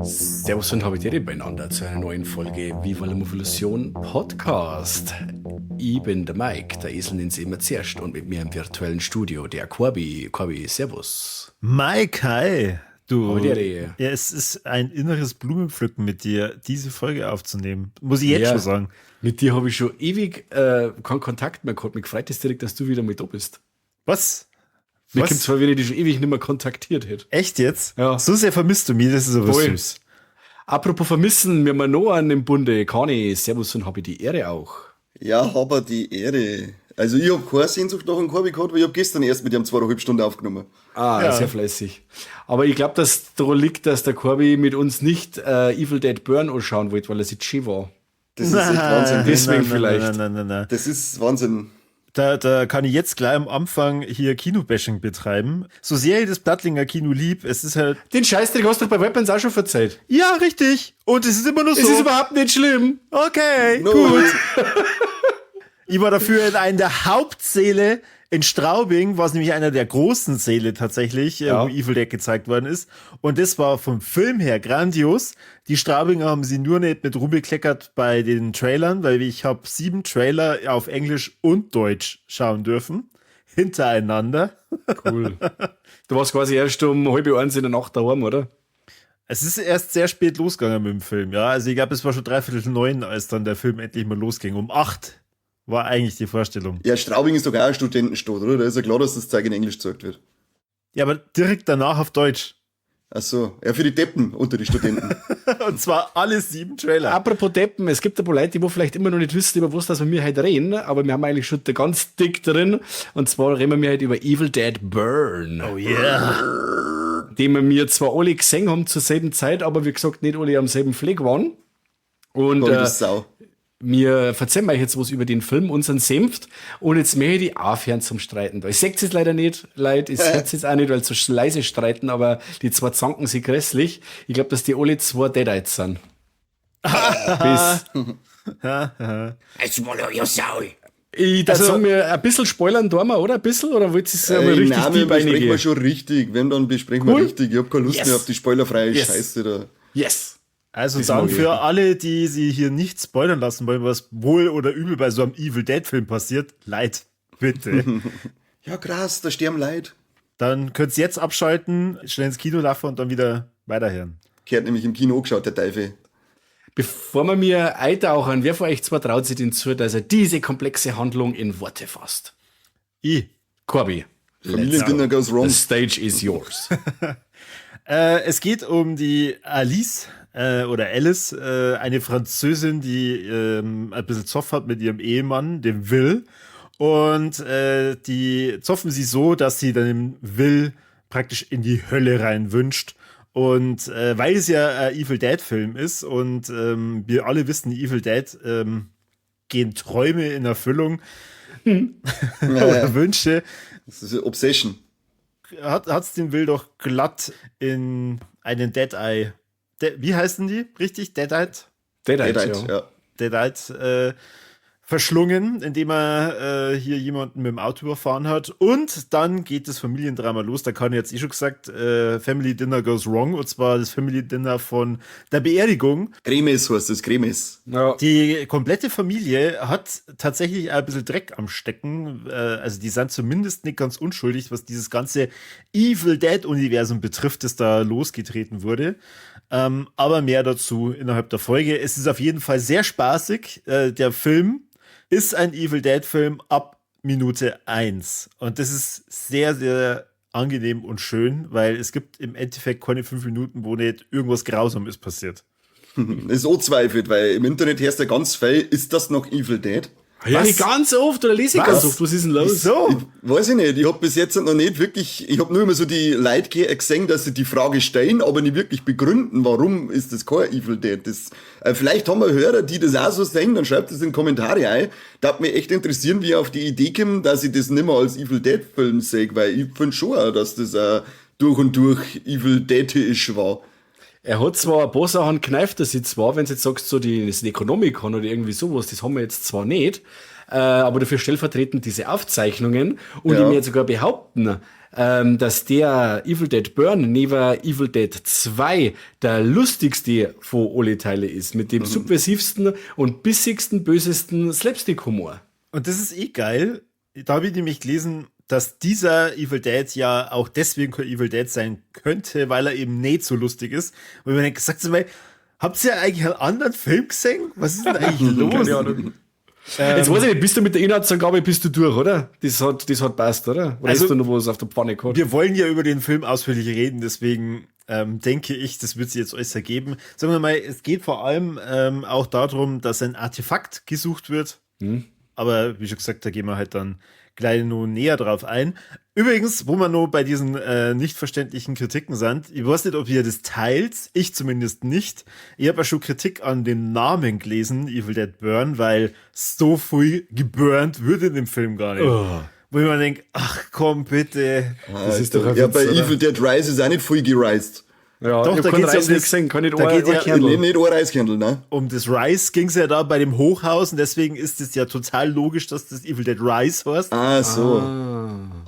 Servus und Habiteri beieinander zu einer neuen Folge Viva la Movolution Podcast. Ich bin der Mike, der Esel nennt immer zuerst und mit mir im virtuellen Studio der Corby. Corby, servus. Mike, hi. Du, ja, es ist ein inneres Blumenpflücken mit dir, diese Folge aufzunehmen. Muss ich jetzt schon sagen. Mit dir habe ich schon ewig keinen Kontakt mehr gehabt. Mich freut es direkt, dass du wieder mit da bist. Was? Mir kommt zwar, wenn ich dich schon ewig nicht mehr kontaktiert hätte. Echt jetzt? Ja. So sehr vermisst du mich, das ist aber Voll. süß. Apropos vermissen, wir haben noch einen im Bunde. Kani, servus und hab ich die Ehre auch. Ja, hab ich die Ehre. Also ich hab keine Sehnsucht nach einem Corby gehabt, weil ich hab gestern erst mit ihm 2,5 Stunden aufgenommen. Ah, Ja. Sehr fleißig. Aber ich glaub, dass daran liegt, dass der Corby mit uns nicht Evil Dead Burn anschauen wollte, weil er sich schön war. Das ist echt Wahnsinn. Deswegen Nein, vielleicht. Nein, nein, nein, nein. Das ist Wahnsinn. Da kann ich jetzt gleich am Anfang hier Kinobashing betreiben. So sehr ich das Plattlinger Kino lieb, es ist halt... Den Scheißdreck hast du doch bei Weapons auch schon verzeiht. Ja, richtig. Und es ist immer nur so. Es ist überhaupt nicht schlimm. Okay, No. gut. Ich war dafür in einer der Hauptsäle in Straubing, war es nämlich einer der großen Säle tatsächlich, wo Evil Dead gezeigt worden ist. Und das war vom Film her grandios. Die Straubinger haben sie nur nicht mit rumbekleckert bei den Trailern, weil ich hab 7 Trailer auf Englisch und Deutsch schauen dürfen. Hintereinander. Cool. Du warst quasi erst um 12:30 in der Nacht daheim, oder? Es ist erst sehr spät losgegangen mit dem Film, ja. Also ich glaub, es war schon 8:45, als dann der Film endlich mal losging. Um 8 war eigentlich die Vorstellung. Ja, Straubing ist doch auch eine Studentenstadt, oder? Da ist ja klar, dass das Zeug in Englisch gezeigt wird. Ja, aber direkt danach auf Deutsch. Ach so, ja, für die Deppen unter die Studenten. Und zwar alle 7 Trailer. Apropos Deppen, es gibt ein paar Leute, die wo vielleicht immer noch nicht wissen, über was das wir heute reden, aber wir haben eigentlich schon da ganz dick drin. Und zwar reden wir heute über Evil Dead Burn. Oh yeah. Den wir zwar alle gesehen haben zur selben Zeit, aber wie gesagt, nicht alle am selben Fleck waren. Und, Gott, das ist Sau. wir verzeihen euch jetzt was über den Film, unseren Senft. Und jetzt möchte ich aufhören zum Streiten. Ich seh's jetzt leider nicht, Leute, ich seh's jetzt auch nicht, weil so leise streiten, aber die zwei zanken sich grässlich. Ich glaub, dass die alle zwei Deadites sind. Bis. I swallow your soul. Ich darf Also sagen, wir ein bisschen spoilern da mal, oder? Ein bisschen? Oder wollt ihr es einmal richtig Nein, deep wir besprechen reingehen? wir schon richtig. Wenn, dann besprechen wir Cool. richtig. Ich hab keine Lust Yes. mehr auf die spoilerfreie Yes. Scheiße da. Yes. Also Das dann mag ich. für alle, die sie hier nicht spoilern lassen wollen, was wohl oder übel bei so einem Evil Dead Film passiert, leid, bitte. Ja, krass, da sterben Leid. Dann könnt ihr jetzt abschalten, schnell ins Kino laufen und dann wieder weiterhören. Kehrt nämlich im Kino angeschaut, der Teufel. Bevor wir mir eintauchen, wer von euch zwei traut sich denn zu, dass er diese komplexe Handlung in Worte fasst? Ich. Corby. Familiendinner goes wrong. The stage is yours. Es geht um die Alice oder Alice, eine Französin, die ein bisschen Zoff hat mit ihrem Ehemann, dem Will. Und die zoffen sie so, dass sie dann dem Will praktisch in die Hölle rein wünscht. Und weil es ja ein Evil Dead Film ist und wir alle wissen, Evil Dead gehen Träume in Erfüllung. Oder Wünsche. Das ist eine Obsession. Hat's den Will doch glatt in einen Dead Eye. Wie heißen die? Richtig? Deadite? Deadite, Deadite, ja. ja. Deadite verschlungen, indem er hier jemanden mit dem Auto überfahren hat. Und dann geht das Familiendrama los. Da kann jetzt eh schon gesagt, Family Dinner goes wrong. Und zwar das Family Dinner von der Beerdigung. Kremes heißt das, Kremes. Ja. Die komplette Familie hat tatsächlich ein bisschen Dreck am Stecken. Also die sind zumindest nicht ganz unschuldig, was dieses ganze Evil Dead-Universum betrifft, das da losgetreten wurde. Aber mehr dazu innerhalb der Folge. Es ist auf jeden Fall sehr spaßig. Der Film ist ein Evil Dead-Film ab Minute 1. Und das ist sehr, sehr angenehm und schön, weil es gibt im Endeffekt keine 5 Minuten, wo nicht irgendwas Grausames passiert. Das ist auch zweifelt, weil im Internet herrscht ja ganz viel, ist das noch Evil Dead? Ja, nicht ganz oft oder lese ich Was? ganz oft. Was ist denn los? Wieso? Weiß ich nicht, ich hab bis jetzt noch nicht wirklich, ich hab nur immer so die Leute gesehen, dass sie die Frage stellen, aber nicht wirklich begründen, warum ist das kein Evil Dead. Das, vielleicht haben wir Hörer, die das auch so sehen, dann schreibt das in die Kommentare ein. Da hat mich echt interessieren, wie ich auf die Idee komme, dass ich das nicht mehr als Evil Dead Film sehe, weil ich finde schon auch, dass das durch und durch Evil Dead-isch war. Er hat zwar ein paar Sachen kneift, dass ich zwar, wenn du jetzt sagst, so die, das Necronomicon oder irgendwie sowas, das haben wir jetzt zwar nicht, aber dafür stellvertretend diese Aufzeichnungen und Ja. ich mir jetzt sogar behaupten, dass der Evil Dead Burn neben Evil Dead 2 der lustigste von alle Teile ist, mit dem subversivsten und bissigsten, bösesten Slapstick-Humor. Und das ist eh geil. Da habe ich nämlich gelesen, dass dieser Evil Dead ja auch deswegen kein Evil Dead sein könnte, weil er eben nicht so lustig ist. Und ich mir denke, sagt mal, habt ihr eigentlich einen anderen Film gesehen? Was ist denn eigentlich los? Jetzt weiß ich nicht, bist du mit der Inhaltsangabe bist du durch, oder? Das hat passt, oder? Oder Also- hast du noch was auf der Pfanne gehabt? Wir wollen ja über den Film ausführlich reden, deswegen denke ich, das wird sich jetzt alles ergeben. Sagen wir mal, es geht vor allem auch darum, dass ein Artefakt gesucht wird. Aber wie schon gesagt, da gehen wir halt dann gleich noch näher drauf ein. Übrigens, wo wir noch bei diesen nicht verständlichen Kritiken sind, ich weiß nicht, ob ihr das teilt, ich zumindest nicht. Ich habe ja schon Kritik an dem Namen gelesen, Evil Dead Burn, weil so viel geburnt wird in dem Film gar nicht. Wo ich mir denke, ach komm bitte. Das ist doch ein Ja, Witz, bei oder? Evil Dead Rise ist auch nicht viel gereist. Ja, Doch, ich da hab keinen geht's ja Reis um nicht das- gesehen, kann nicht da geht ja- Kerndl. Nee, nicht ein Reiskernl, ne? Um das Rise ging es ja da bei dem Hochhaus und deswegen ist es ja total logisch, dass das Evil Dead Rise heißt. Ah, so.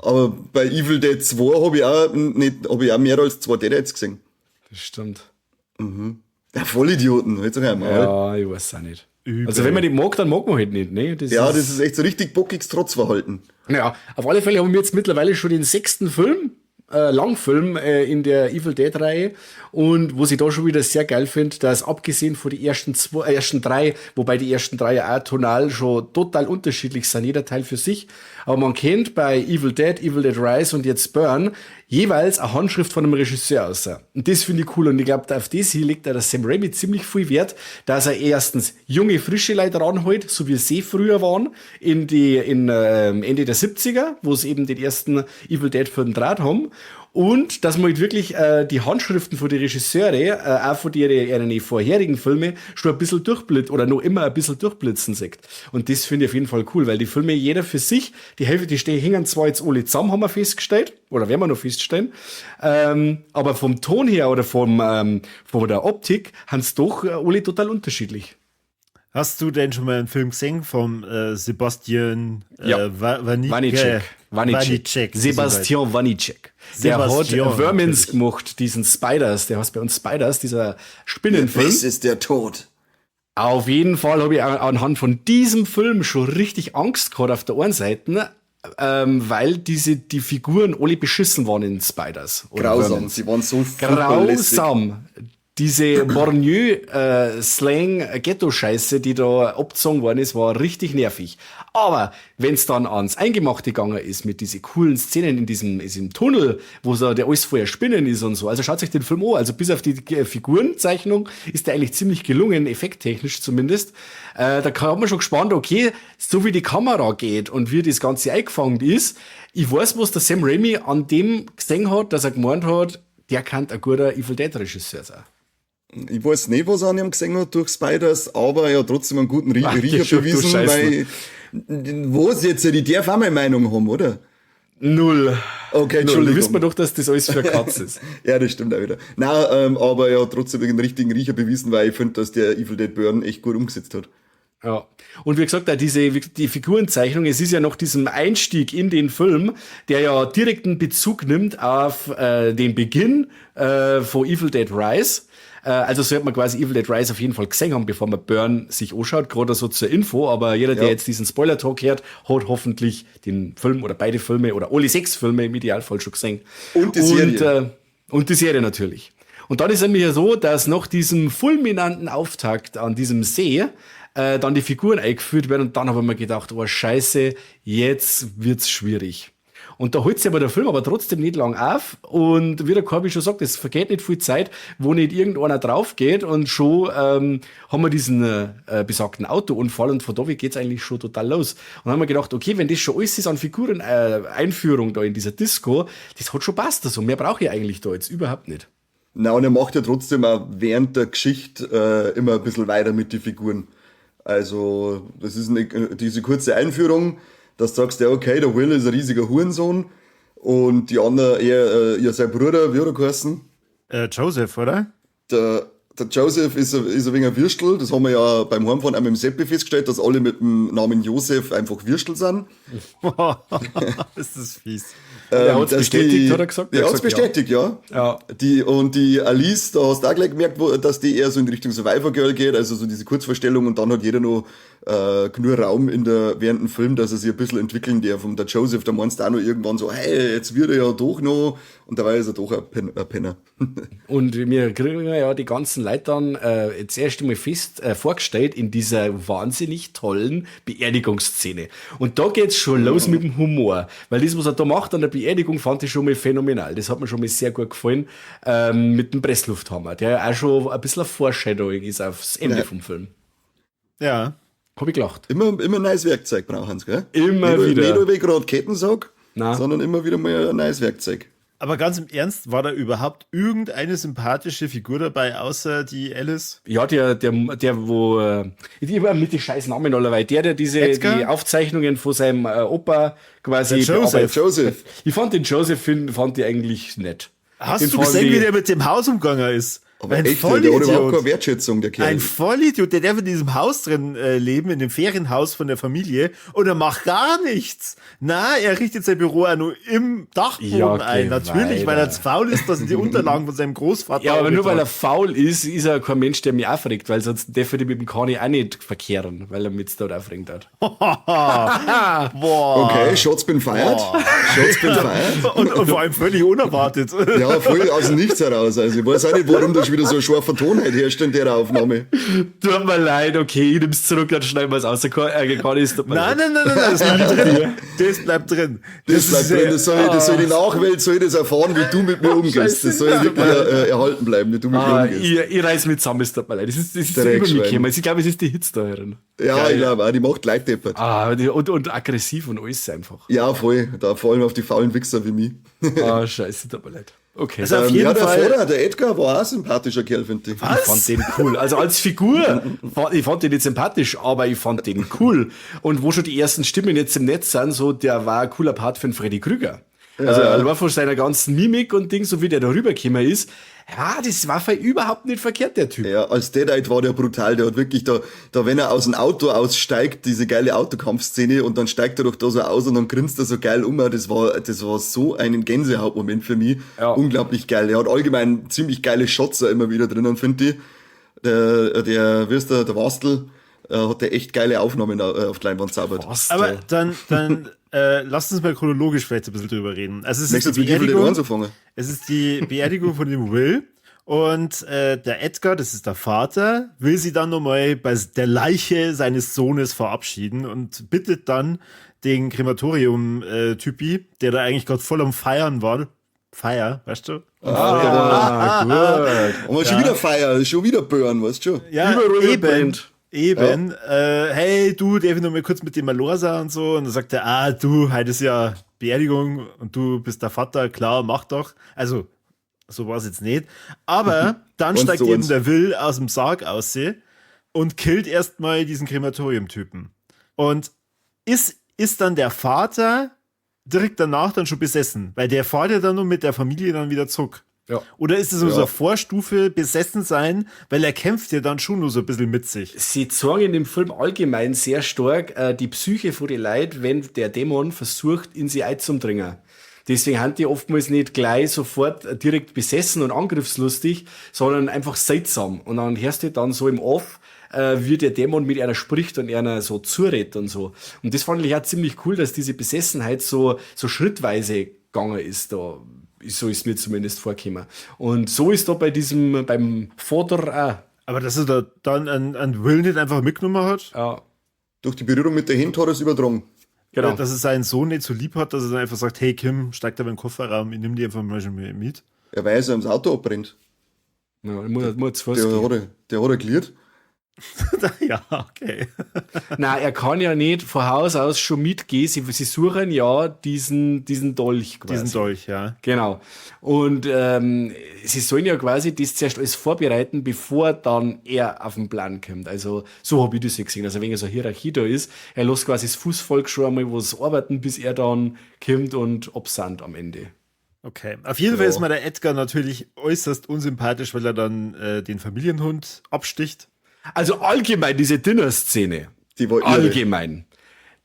Aber bei Evil Dead 2 habe ich auch nicht, hab ich auch mehr als zwei Deadites gesehen. Das stimmt. Ja, Vollidioten, halt doch einmal. Ja. Ja, ich weiß auch nicht. Übel. Also wenn man nicht mag, dann mag man halt nicht, ne? Das Ja, das ist echt so richtig bockiges Trotzverhalten. Naja, auf alle Fälle haben wir jetzt mittlerweile schon den sechsten Film, Langfilm in der Evil Dead-Reihe. Und was ich da schon wieder sehr geil finde, dass abgesehen von den ersten drei, wobei die ersten drei ja auch tonal schon total unterschiedlich sind, jeder Teil für sich. Aber man kennt bei Evil Dead, Evil Dead Rise und jetzt Burn jeweils eine Handschrift von einem Regisseur aus. Und das finde ich cool. Und ich glaube, auf das hier legt der Sam Raimi ziemlich viel Wert, dass er erstens junge, frische Leute ranholt, so wie sie früher waren, in Ende der 70er, wo es eben den ersten Evil Dead Film draht haben. Und dass man halt wirklich die Handschriften von den Regisseure, auch von ihren vorherigen Filme, schon ein bisschen durchblitzt oder noch immer ein bisschen durchblitzen sieht. Und das finde ich auf jeden Fall cool, weil die Filme jeder für sich, die Hälfte, die stehen, hängen zwar jetzt alle zusammen, haben wir festgestellt, oder werden wir noch feststellen, aber vom Ton her oder von der Optik haben es doch alle total unterschiedlich. Hast du denn schon mal einen Film gesehen vom Sebastian Ja. Vanicek? Vanicek. Sebastian Vanicek. Der hat Sebastian, Vermins natürlich. gemacht, diesen Spiders, der heißt bei uns Spiders, dieser Spinnenfilm. Das ist der Tod. Auf jeden Fall habe ich anhand von diesem Film schon richtig Angst gehabt auf der einen Seite, weil die Figuren alle beschissen waren in Spiders. Oder Grausam. Vermins. Sie waren so furchtbar lässig. Grausam. Diese Borneo-Slang-Ghetto-Scheiße, die da abgezogen worden ist, war richtig nervig. Aber wenn's dann ans Eingemachte gegangen ist, mit diesen coolen Szenen in diesem Tunnel, wo so der alles vorher Spinnen ist und so, also schaut sich den Film an, also bis auf die Figurenzeichnung ist der eigentlich ziemlich gelungen, effekttechnisch zumindest. Da hat man schon gespannt, okay, so wie die Kamera geht und wie das Ganze eingefangen ist, ich weiß, was der Sam Raimi an dem gesehen hat, dass er gemeint hat, der kann ein guter Evil Dead Regisseur sein. Ich weiß nicht, was er an ihm gesehen hat durch Spiders, aber er hat trotzdem einen guten Riecher schon, du bewiesen, Scheiße. weil, was jetzt, ich darf auch meine Meinung haben, oder? Null. Okay, Null. Entschuldigung. Wissen wir doch, dass das alles für Katz ist. Ja, das stimmt auch wieder. Nein, aber er hat trotzdem den richtigen Riecher bewiesen, weil ich finde, dass der Evil Dead Burn echt gut umgesetzt hat. Ja. Und wie gesagt, auch die Figurenzeichnung, es ist ja noch diesem Einstieg in den Film, der ja direkten Bezug nimmt auf den Beginn von Evil Dead Rise. Also sollte man quasi Evil Dead Rise auf jeden Fall gesehen haben, bevor man Burn sich anschaut, gerade so zur Info. Aber jeder, der jetzt diesen Spoiler-Talk hört, hat hoffentlich den Film oder beide Filme oder alle 6 Filme im Idealfall schon gesehen. Und die Serie. Und die Serie natürlich. Und dann ist es nämlich ja so, dass nach diesem fulminanten Auftakt an diesem See dann die Figuren eingeführt werden und dann habe ich mir gedacht, oh Scheiße, jetzt wird's schwierig. Und da holt sich aber der Film aber trotzdem nicht lang auf. Und wie der Corby schon sagt, es vergeht nicht viel Zeit, wo nicht irgendeiner drauf geht. Und schon haben wir diesen besagten Autounfall und von da weg geht's eigentlich schon total los. Und dann haben wir gedacht, okay, wenn das schon alles ist an Figuren, Einführung da in dieser Disco, das hat schon passt. Also mehr brauche ich eigentlich da jetzt überhaupt nicht. Na, und er macht ja trotzdem auch während der Geschichte immer ein bisschen weiter mit den Figuren. Also, das ist diese kurze Einführung, dass du sagst, ja, okay, der Will ist ein riesiger Hurensohn und die andere, ja, sein Bruder, wie hat er geheißen? Joseph, oder? Der Joseph ist ein wenig ein Würstel, das haben wir ja beim Heimfahren auch mit dem Seppi festgestellt, dass alle mit dem Namen Josef einfach Würstel sind. Ist das fies. Er hat's bestätigt, hat er gesagt? Der hat's bestätigt, ja. Ja. Und die Alice, da hast du auch gleich gemerkt, dass die eher so in Richtung Survivor Girl geht, also so diese Kurzvorstellung, und dann hat jeder noch genug Raum während dem Film, dass er sich ein bisschen entwickeln darf. Und der Joseph, da meinst du auch noch irgendwann so, hey, jetzt wird er ja doch noch, und dabei ist er doch ein Penner. Und wir kriegen ja die ganzen Leute dann jetzt erst einmal fest vorgestellt in dieser wahnsinnig tollen Beerdigungsszene. Und da geht's schon los mit dem Humor, weil das, was er da macht an der Beerdigung, fand ich schon mal phänomenal. Das hat mir schon mal sehr gut gefallen, mit dem Presslufthammer, der ja auch schon ein bisschen ein Foreshadowing ist aufs Ende vom Film. Ja. Hab ich gelacht. Immer ein neues Werkzeug brauchen sie, gell? Immer nicht wieder. Nicht nur, wie ich gerade Ketten sag, sondern immer wieder mal ein neues Werkzeug. Aber ganz im Ernst, war da überhaupt irgendeine sympathische Figur dabei, außer die Alice? Ja, der wo, ich immer mit den scheiß Namen allerweil, der diese, die Aufzeichnungen von seinem Opa quasi. Der Joseph. Joseph. Ich fand den Joseph, fand ich eigentlich nett. Hast den du gesehen, wie der mit dem Haus umgegangen ist? Aber ein echt, Vollidiot. Der hat überhaupt keine Wertschätzung, der Kerl. Ein Vollidiot, der darf in diesem Haus drin leben, in dem Ferienhaus von der Familie, und er macht gar nichts. Na, er richtet sein Büro auch nur im Dachboden ja, okay, ein. Natürlich, weil er zu faul ist, dass er die Unterlagen von seinem Großvater. Ja, aber nur weil er faul ist, ist er kein Mensch, der mich aufregt, weil sonst darf er mit dem Kani auch nicht verkehren, weil er mich dort aufregt hat. Boah. Okay, Shots been fired. Shots been fired. Und vor allem völlig unerwartet. Ja, voll aus dem Nichts heraus. Also ich weiß auch nicht, warum das wieder so ein scharfer Ton heute herrscht in der Aufnahme. Tut mir leid, okay, ich nehm's zurück, dann schneiden wir es raus. Nein, das bleibt drin. Das bleibt drin. Das bleibt drin. Das soll die Nachwelt soll das erfahren, wie du mit mir umgehst. Das soll wirklich erhalten bleiben, wie du mit mir umgehst. Ich reiß mit zusammen, es tut mir leid. Das ist über mich gekommen. Ich glaube, es ist die Hitze da herin. Ja, geil. Ich glaube auch, die macht Leute deppert. Ah, und aggressiv und alles einfach. Ja, voll. Da vor allem auf die faulen Wichser wie mich. Ah, scheiße, tut mir leid. Okay. Also auf jeden ja, der Fall. Vater, der Edgar, war auch ein sympathischer Kerl, finde ich. Was? Ich fand den cool. Also als Figur, ich fand den nicht sympathisch, aber ich fand den cool. Und wo schon die ersten Stimmen jetzt im Netz sind, so, der war ein cooler Part für den Freddy Krüger. Also er war von seiner ganzen Mimik und Ding, so wie der da rübergekommen ist, ja, das war überhaupt nicht verkehrt, der Typ. Ja, als Deadite war der brutal, der hat wirklich da, wenn er aus dem Auto aussteigt, diese geile Autokampfszene, und dann steigt er doch da so aus und dann grinst er so geil um, das war so ein Gänsehautmoment für mich. Ja. Unglaublich geil. Er hat allgemein ziemlich geile Shots da immer wieder drinnen, finde ich. Der, wie ist der Wastel, hat der echt geile Aufnahmen auf die Leinwand zaubert. Aber dann lasst uns mal chronologisch vielleicht ein bisschen drüber reden. Also es ist die Beerdigung, es ist die Beerdigung von dem Will, und der Edgar, das ist der Vater, will sie dann nochmal bei der Leiche seines Sohnes verabschieden und bittet dann den Krematorium-Typi, der da eigentlich gerade voll am Feiern war. Feier, weißt du? Ah, gut. Und schon wieder Feier, schon wieder Burn, weißt du schon? Ja, Überall eben. Eben, ja. Hey, du, darf ich noch mal kurz mit dem Malorsa und so? Und dann sagt er, du, heute ist ja Beerdigung und du bist der Vater, klar, mach doch. Also, so war es jetzt nicht. Aber dann steigt eben der Will aus dem Sarg aus und killt erstmal diesen Krematorium-Typen. Und ist dann der Vater direkt danach dann schon besessen? Weil der fährt ja dann nur mit der Familie dann wieder zurück. Ja. Oder ist es so eine Vorstufe besessen sein, weil er kämpft ja dann schon nur so ein bisschen mit sich. Sie zeigen in dem Film allgemein sehr stark die Psyche von den Leuten, wenn der Dämon versucht, in sie einzudringen. Deswegen haben die oftmals nicht gleich sofort direkt besessen und angriffslustig, sondern einfach seltsam. Und dann hörst du dann so im Off, wie der Dämon mit einer spricht und einer so zuredet und so. Und das fand ich auch ziemlich cool, dass diese Besessenheit so schrittweise gegangen ist da. So ist mir zumindest vorgekommen. Und so ist da bei diesem, beim Vater auch. Aber dass er da dann an Will nicht einfach mitgenommen hat? Ja. Durch die Berührung mit der Hand hat er es übertragen. Genau. Dass er seinen Sohn nicht so lieb hat, dass er dann einfach sagt, hey Kim, steig da in den Kofferraum, ich nimm die einfach mal schon mit. Er weiß, er ums Auto abbrennt. Ja, muss zu Fuß Der gehen. hat er geliert. Ja, okay. Nein, er kann ja nicht von Haus aus schon mitgehen. Sie suchen ja diesen Dolch quasi. Diesen Dolch, ja. Genau. Und sie sollen ja quasi das zuerst alles vorbereiten, bevor dann er auf den Plan kommt. Also so hab ich das ja gesehen. Also wenn so eine Hierarchie da ist, er lässt quasi das Fußvolk schon einmal was arbeiten, bis er dann kommt und absandt am Ende. Okay. Auf jeden Fall ist mir der Edgar natürlich äußerst unsympathisch, weil er dann den Familienhund absticht. Also allgemein diese Dinner-Szene. Die war irre. Allgemein.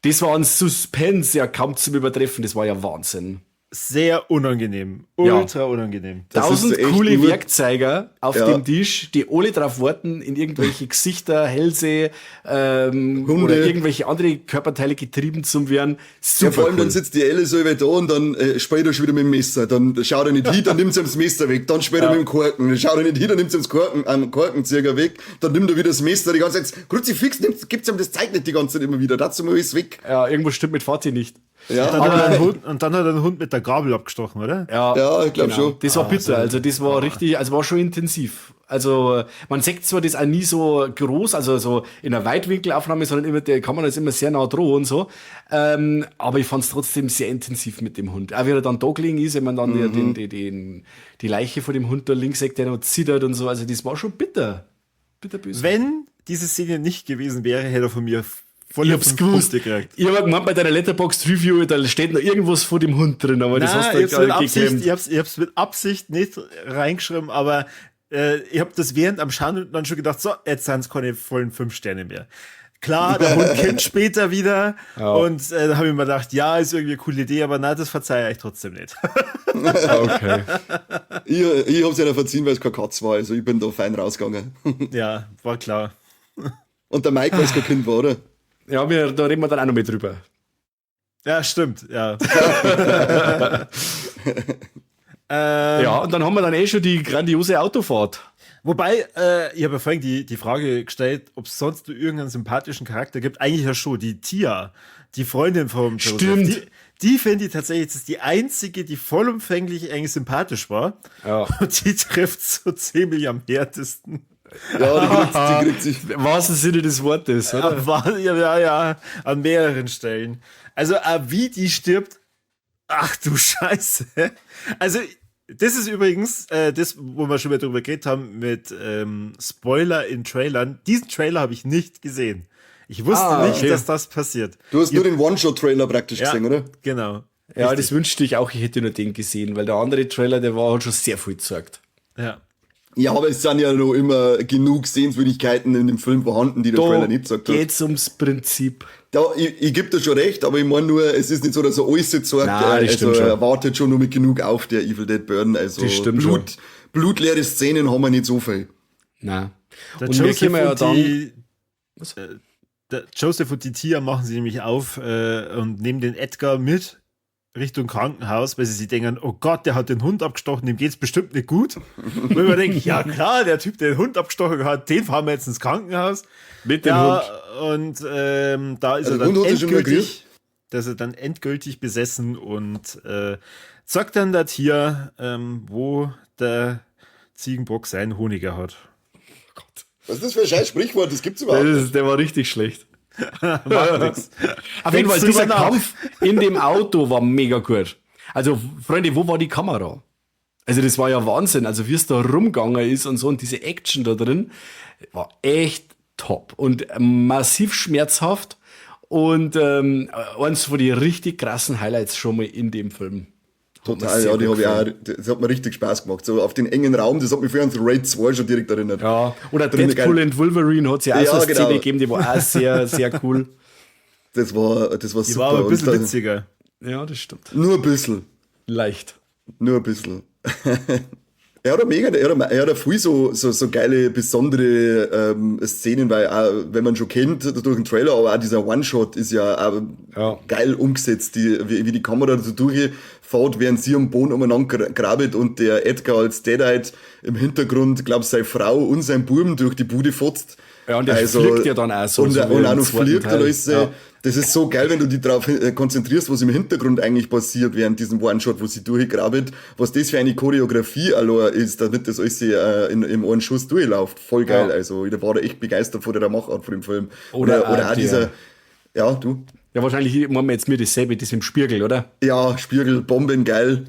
Das war ein Suspense, ja kaum zum Übertreffen. Das war ja Wahnsinn. Sehr unangenehm. Ultra unangenehm. Das ist 1000 echt coole nur- Werkzeuger auf dem Tisch, die alle drauf warten, in irgendwelche Gesichter, Hälse Hunde. oder irgendwelche andere Körperteile getrieben zu werden. Super Ja, vor allem cool. dann sitzt die Alice so da und dann spielt er schon wieder mit dem Messer. Dann schaut er nicht hin, dann nimmt sie ihm das Messer weg. Dann spielt er mit dem Korken. Dann schaut er nicht hin, dann nimmt sie ihm das Korken, am Korkenzieher weg. Dann nimmt er wieder das Messer die ganze Zeit. Kruzifix nimmt, gibt's ihm das Zeug nicht die ganze Zeit immer wieder. Dazu mal alles weg. Ja, irgendwas stimmt mit Vati nicht. Ja, Dann hat er einen Hund, und dann hat er einen Hund mit der Gabel abgestochen, oder? Ja, Ja, ich glaub schon. Das war bitter, also das war richtig, also war schon intensiv. Also man sieht zwar das auch nie so groß, also so in einer Weitwinkelaufnahme, sondern immer, der Kamera ist immer sehr nah dran und so. Aber ich fand's trotzdem sehr intensiv mit dem Hund. Auch wie er dann da gelegen ist, wenn man dann die Leiche von dem Hund da links sieht, der noch zittert und so. Also das war schon bitter. Bitterböse. Wenn diese Szene nicht gewesen wäre, hätte er von mir volle Ich hab's 5 gewusst. Punkte gekriegt. Ich hab gemeint, bei deiner Letterboxd Review, da steht noch irgendwas vor dem Hund drin, aber das Nein, hast du ich hab's gar mit nicht Absicht, geklemmt. ich hab's mit Absicht nicht reingeschrieben, aber ich hab das während am Schauen dann schon gedacht, so, jetzt sind's keine vollen 5 Sterne mehr. Klar, der Hund kennt später wieder und da habe ich mir gedacht, ja, ist irgendwie eine coole Idee, aber nein, das verzeihe ich trotzdem nicht. Okay. Ich hab's ja noch verziehen, weil es kein Katz war. Also ich bin da fein rausgegangen. Ja, war klar. Und der Mike, weil es kein Kind war, oder? Ja, da reden wir dann auch noch mit drüber. Ja, stimmt, ja. Ja, und dann haben wir dann eh schon die grandiose Autofahrt. Wobei, ich habe ja vorhin die Frage gestellt, ob es sonst irgendeinen sympathischen Charakter gibt. Eigentlich ja schon, die Tia, die Freundin vom Joseph. Stimmt. Die finde ich tatsächlich, das ist die einzige, die vollumfänglich eigentlich sympathisch war. Ja. Und die trifft so ziemlich am härtesten. Ja, die kriegt sich. Im wahrsten Sinne des Wortes, oder? Ja, ja, an mehreren Stellen. Also, wie die stirbt, ach du Scheiße. Also, das ist übrigens das, wo wir schon mal drüber geredet haben, mit Spoiler in Trailern. Diesen Trailer habe ich nicht gesehen. Ich wusste nicht, dass das passiert. Du hast nur den One-Shot-Trailer praktisch gesehen, oder? Genau. Ja, richtig. Das wünschte ich auch, ich hätte nur den gesehen, weil der andere Trailer, der war, hat schon sehr viel gezeigt. Ja. Ja, aber es sind ja noch immer genug Sehenswürdigkeiten in dem Film vorhanden, die der Da Trailer nicht gesagt hat. Geht's ums Prinzip. Da, ich geb dir schon recht, aber ich meine nur, es ist nicht so, dass er alles zeigt. Nein, das Also stimmt schon. er wartet schon nur mit genug auf, der Evil Dead Burn. Also Das stimmt schon. Blutleere Szenen haben wir nicht so viel. Nein. Der Und wir Joseph kommen ja und dann. die, der Joseph und die Tia machen sie nämlich auf und nehmen den Edgar mit Richtung Krankenhaus, weil sie sich denken, oh Gott, der hat den Hund abgestochen, dem geht's bestimmt nicht gut. Und ich mir denke, ja klar, der Typ, der den Hund abgestochen hat, den fahren wir jetzt ins Krankenhaus. Mit dem Ja, Hund. und da ist Also er dann Hund hat er schon mal endgültig, dass er dann endgültig besessen und sagt dann das hier, wo der Ziegenbock seinen Honiger hat. Was ist das für ein scheiß Sprichwort? Das gibt's überhaupt nicht. Der war richtig schlecht. Macht nix. Auf jeden Fall, Denkst dieser drüber nach. Kampf in dem Auto war mega gut. Also, Freunde, wo war die Kamera? Also, das war ja Wahnsinn. Also, wie es da rumgegangen ist und so und diese Action da drin, war echt top und massiv schmerzhaft und eins von den richtig krassen Highlights schon mal in dem Film. Total, sehr ja, die gut hab ich auch, das hat mir richtig Spaß gemacht. So auf den engen Raum, das hat mich früher an The Raid 2 schon direkt erinnert. Ja, oder Drin Deadpool geil. and Wolverine hat es ja auch Ja, so eine Szene genau. gegeben, die war auch sehr, sehr cool. Das war Die super. war aber ein Und bisschen dann- witziger. Ja, das stimmt. Nur ein bisschen. Leicht. Nur ein bisschen. Er hat auch mega, er hat auch viel so geile, besondere Szenen, weil auch, wenn man schon kennt durch den Trailer, aber auch dieser One-Shot ist ja auch Ja. geil umgesetzt, wie die Kamera so durchfährt, während sie am Boden umeinander grabelt und der Edgar als Deadite im Hintergrund, glaub, seine Frau und sein Buben durch die Bude fotzt. Ja, und der also, fliegt ja dann auch so. Und, so und auch noch fliegt und alles. Ja. Das ist so geil, wenn du dich darauf konzentrierst, was im Hintergrund eigentlich passiert während diesem One-Shot, wo sie durchgrabelt, was das für eine Choreografie allein ist, damit das alles im einen Schuss durchläuft. Voll geil. Ja. Also, ich war da echt begeistert von der Machart von dem Film. Oder auch dieser, ja, du. Ja, wahrscheinlich machen wir jetzt mir dasselbe, das im Spiegel, oder? Ja, Spiegel, Bomben, geil.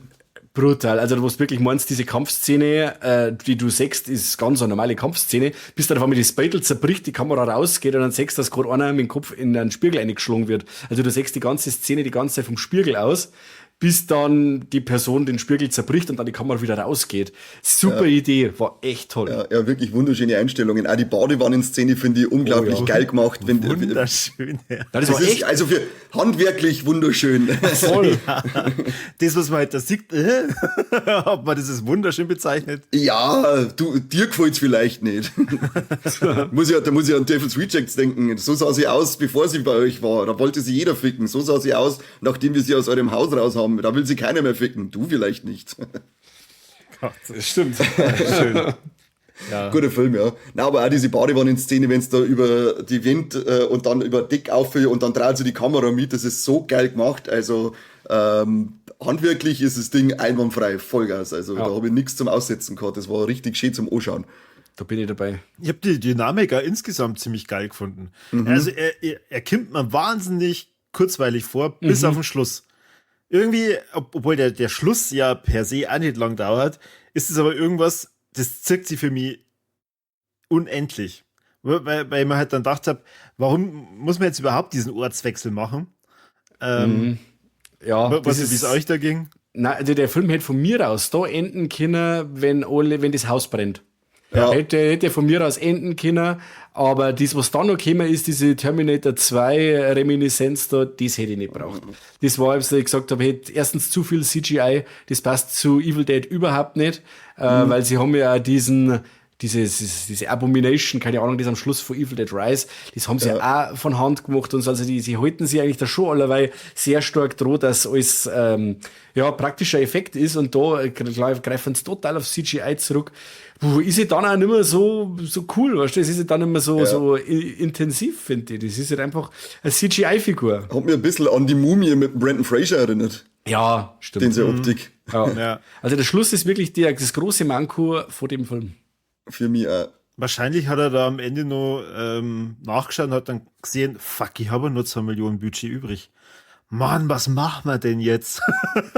Brutal. Also, du musst wirklich meinst, diese Kampfszene, die du siehst, ist ganz eine normale Kampfszene, bis dann auf einmal das Beutel zerbricht, die Kamera rausgeht und dann siehst du, dass gerade einer mit dem Kopf in einen Spiegel eingeschlagen wird. Also, du siehst die ganze Szene die ganze Zeit vom Spiegel aus, bis dann die Person den Spiegel zerbricht und dann die Kamera wieder rausgeht. Super Idee, war echt toll. Ja, ja, wirklich wunderschöne Einstellungen. Auch die Badewannenszene finde ich unglaublich geil gemacht. Wenn, wunderschön, ja. Das war echt, also für handwerklich wunderschön. Voll. Ja. Das, was man halt da sieht, ob man das als wunderschön bezeichnet. Ja, dir gefällt's vielleicht nicht. Da muss ich an Devil's Rejects denken. So sah sie aus, bevor sie bei euch war. Da wollte sie jeder ficken. So sah sie aus, nachdem wir sie aus eurem Haus raus haben. Da will sie keiner mehr ficken. Du vielleicht nicht. Gott, das stimmt. Schön. Ja. Guter Film, ja. Na, aber auch diese Badewannenszene, wenn es da über die Wind und dann über Deck auf und dann dreht sie die Kamera mit, das ist so geil gemacht. Also handwerklich ist das Ding einwandfrei, Vollgas. Also da habe ich nichts zum Aussetzen gehabt. Das war richtig schön zum Anschauen. Da bin ich dabei. Ich habe die Dynamik auch insgesamt ziemlich geil gefunden. Mhm. Also er kommt mir wahnsinnig kurzweilig vor, bis auf den Schluss. Irgendwie, obwohl der Schluss ja per se auch nicht lang dauert, ist es aber irgendwas, das zirkt sich für mich unendlich. Weil ich mir halt dann gedacht habe, warum muss man jetzt überhaupt diesen Ortswechsel machen? Ja, was ist, wie es euch da ging? Nein, also der Film hätte von mir aus da enden können, wenn das Haus brennt. Ja. Hätte von mir aus enden können, aber das, was dann noch gekommen ist, diese Terminator 2 Reminiszenz da, das hätte ich nicht gebraucht. Das war, als ich gesagt habe, hätte erstens zu viel CGI, das passt zu Evil Dead überhaupt nicht, weil sie haben ja auch diese Abomination, keine Ahnung, das am Schluss von Evil Dead Rise, das haben sie ja auch von Hand gemacht und so, also sie halten sich eigentlich da schon allerweil sehr stark droh, dass alles praktischer Effekt ist und da greifen sie total auf CGI zurück. Ist ja dann auch nicht mehr so cool, weißt du? Es ist ja dann nicht mehr so intensiv, finde ich. Das ist halt einfach eine CGI-Figur. Hat mir ein bisschen an die Mumie mit Brendan Fraser erinnert. Ja, stimmt. Diese Optik. Ja. Ja. Also der Schluss ist wirklich das große Manko vor dem Film. Für mich auch. Wahrscheinlich hat er da am Ende noch nachgeschaut und hat dann gesehen, fuck, ich habe nur 2 Millionen Budget übrig. Mann, was machen wir denn jetzt?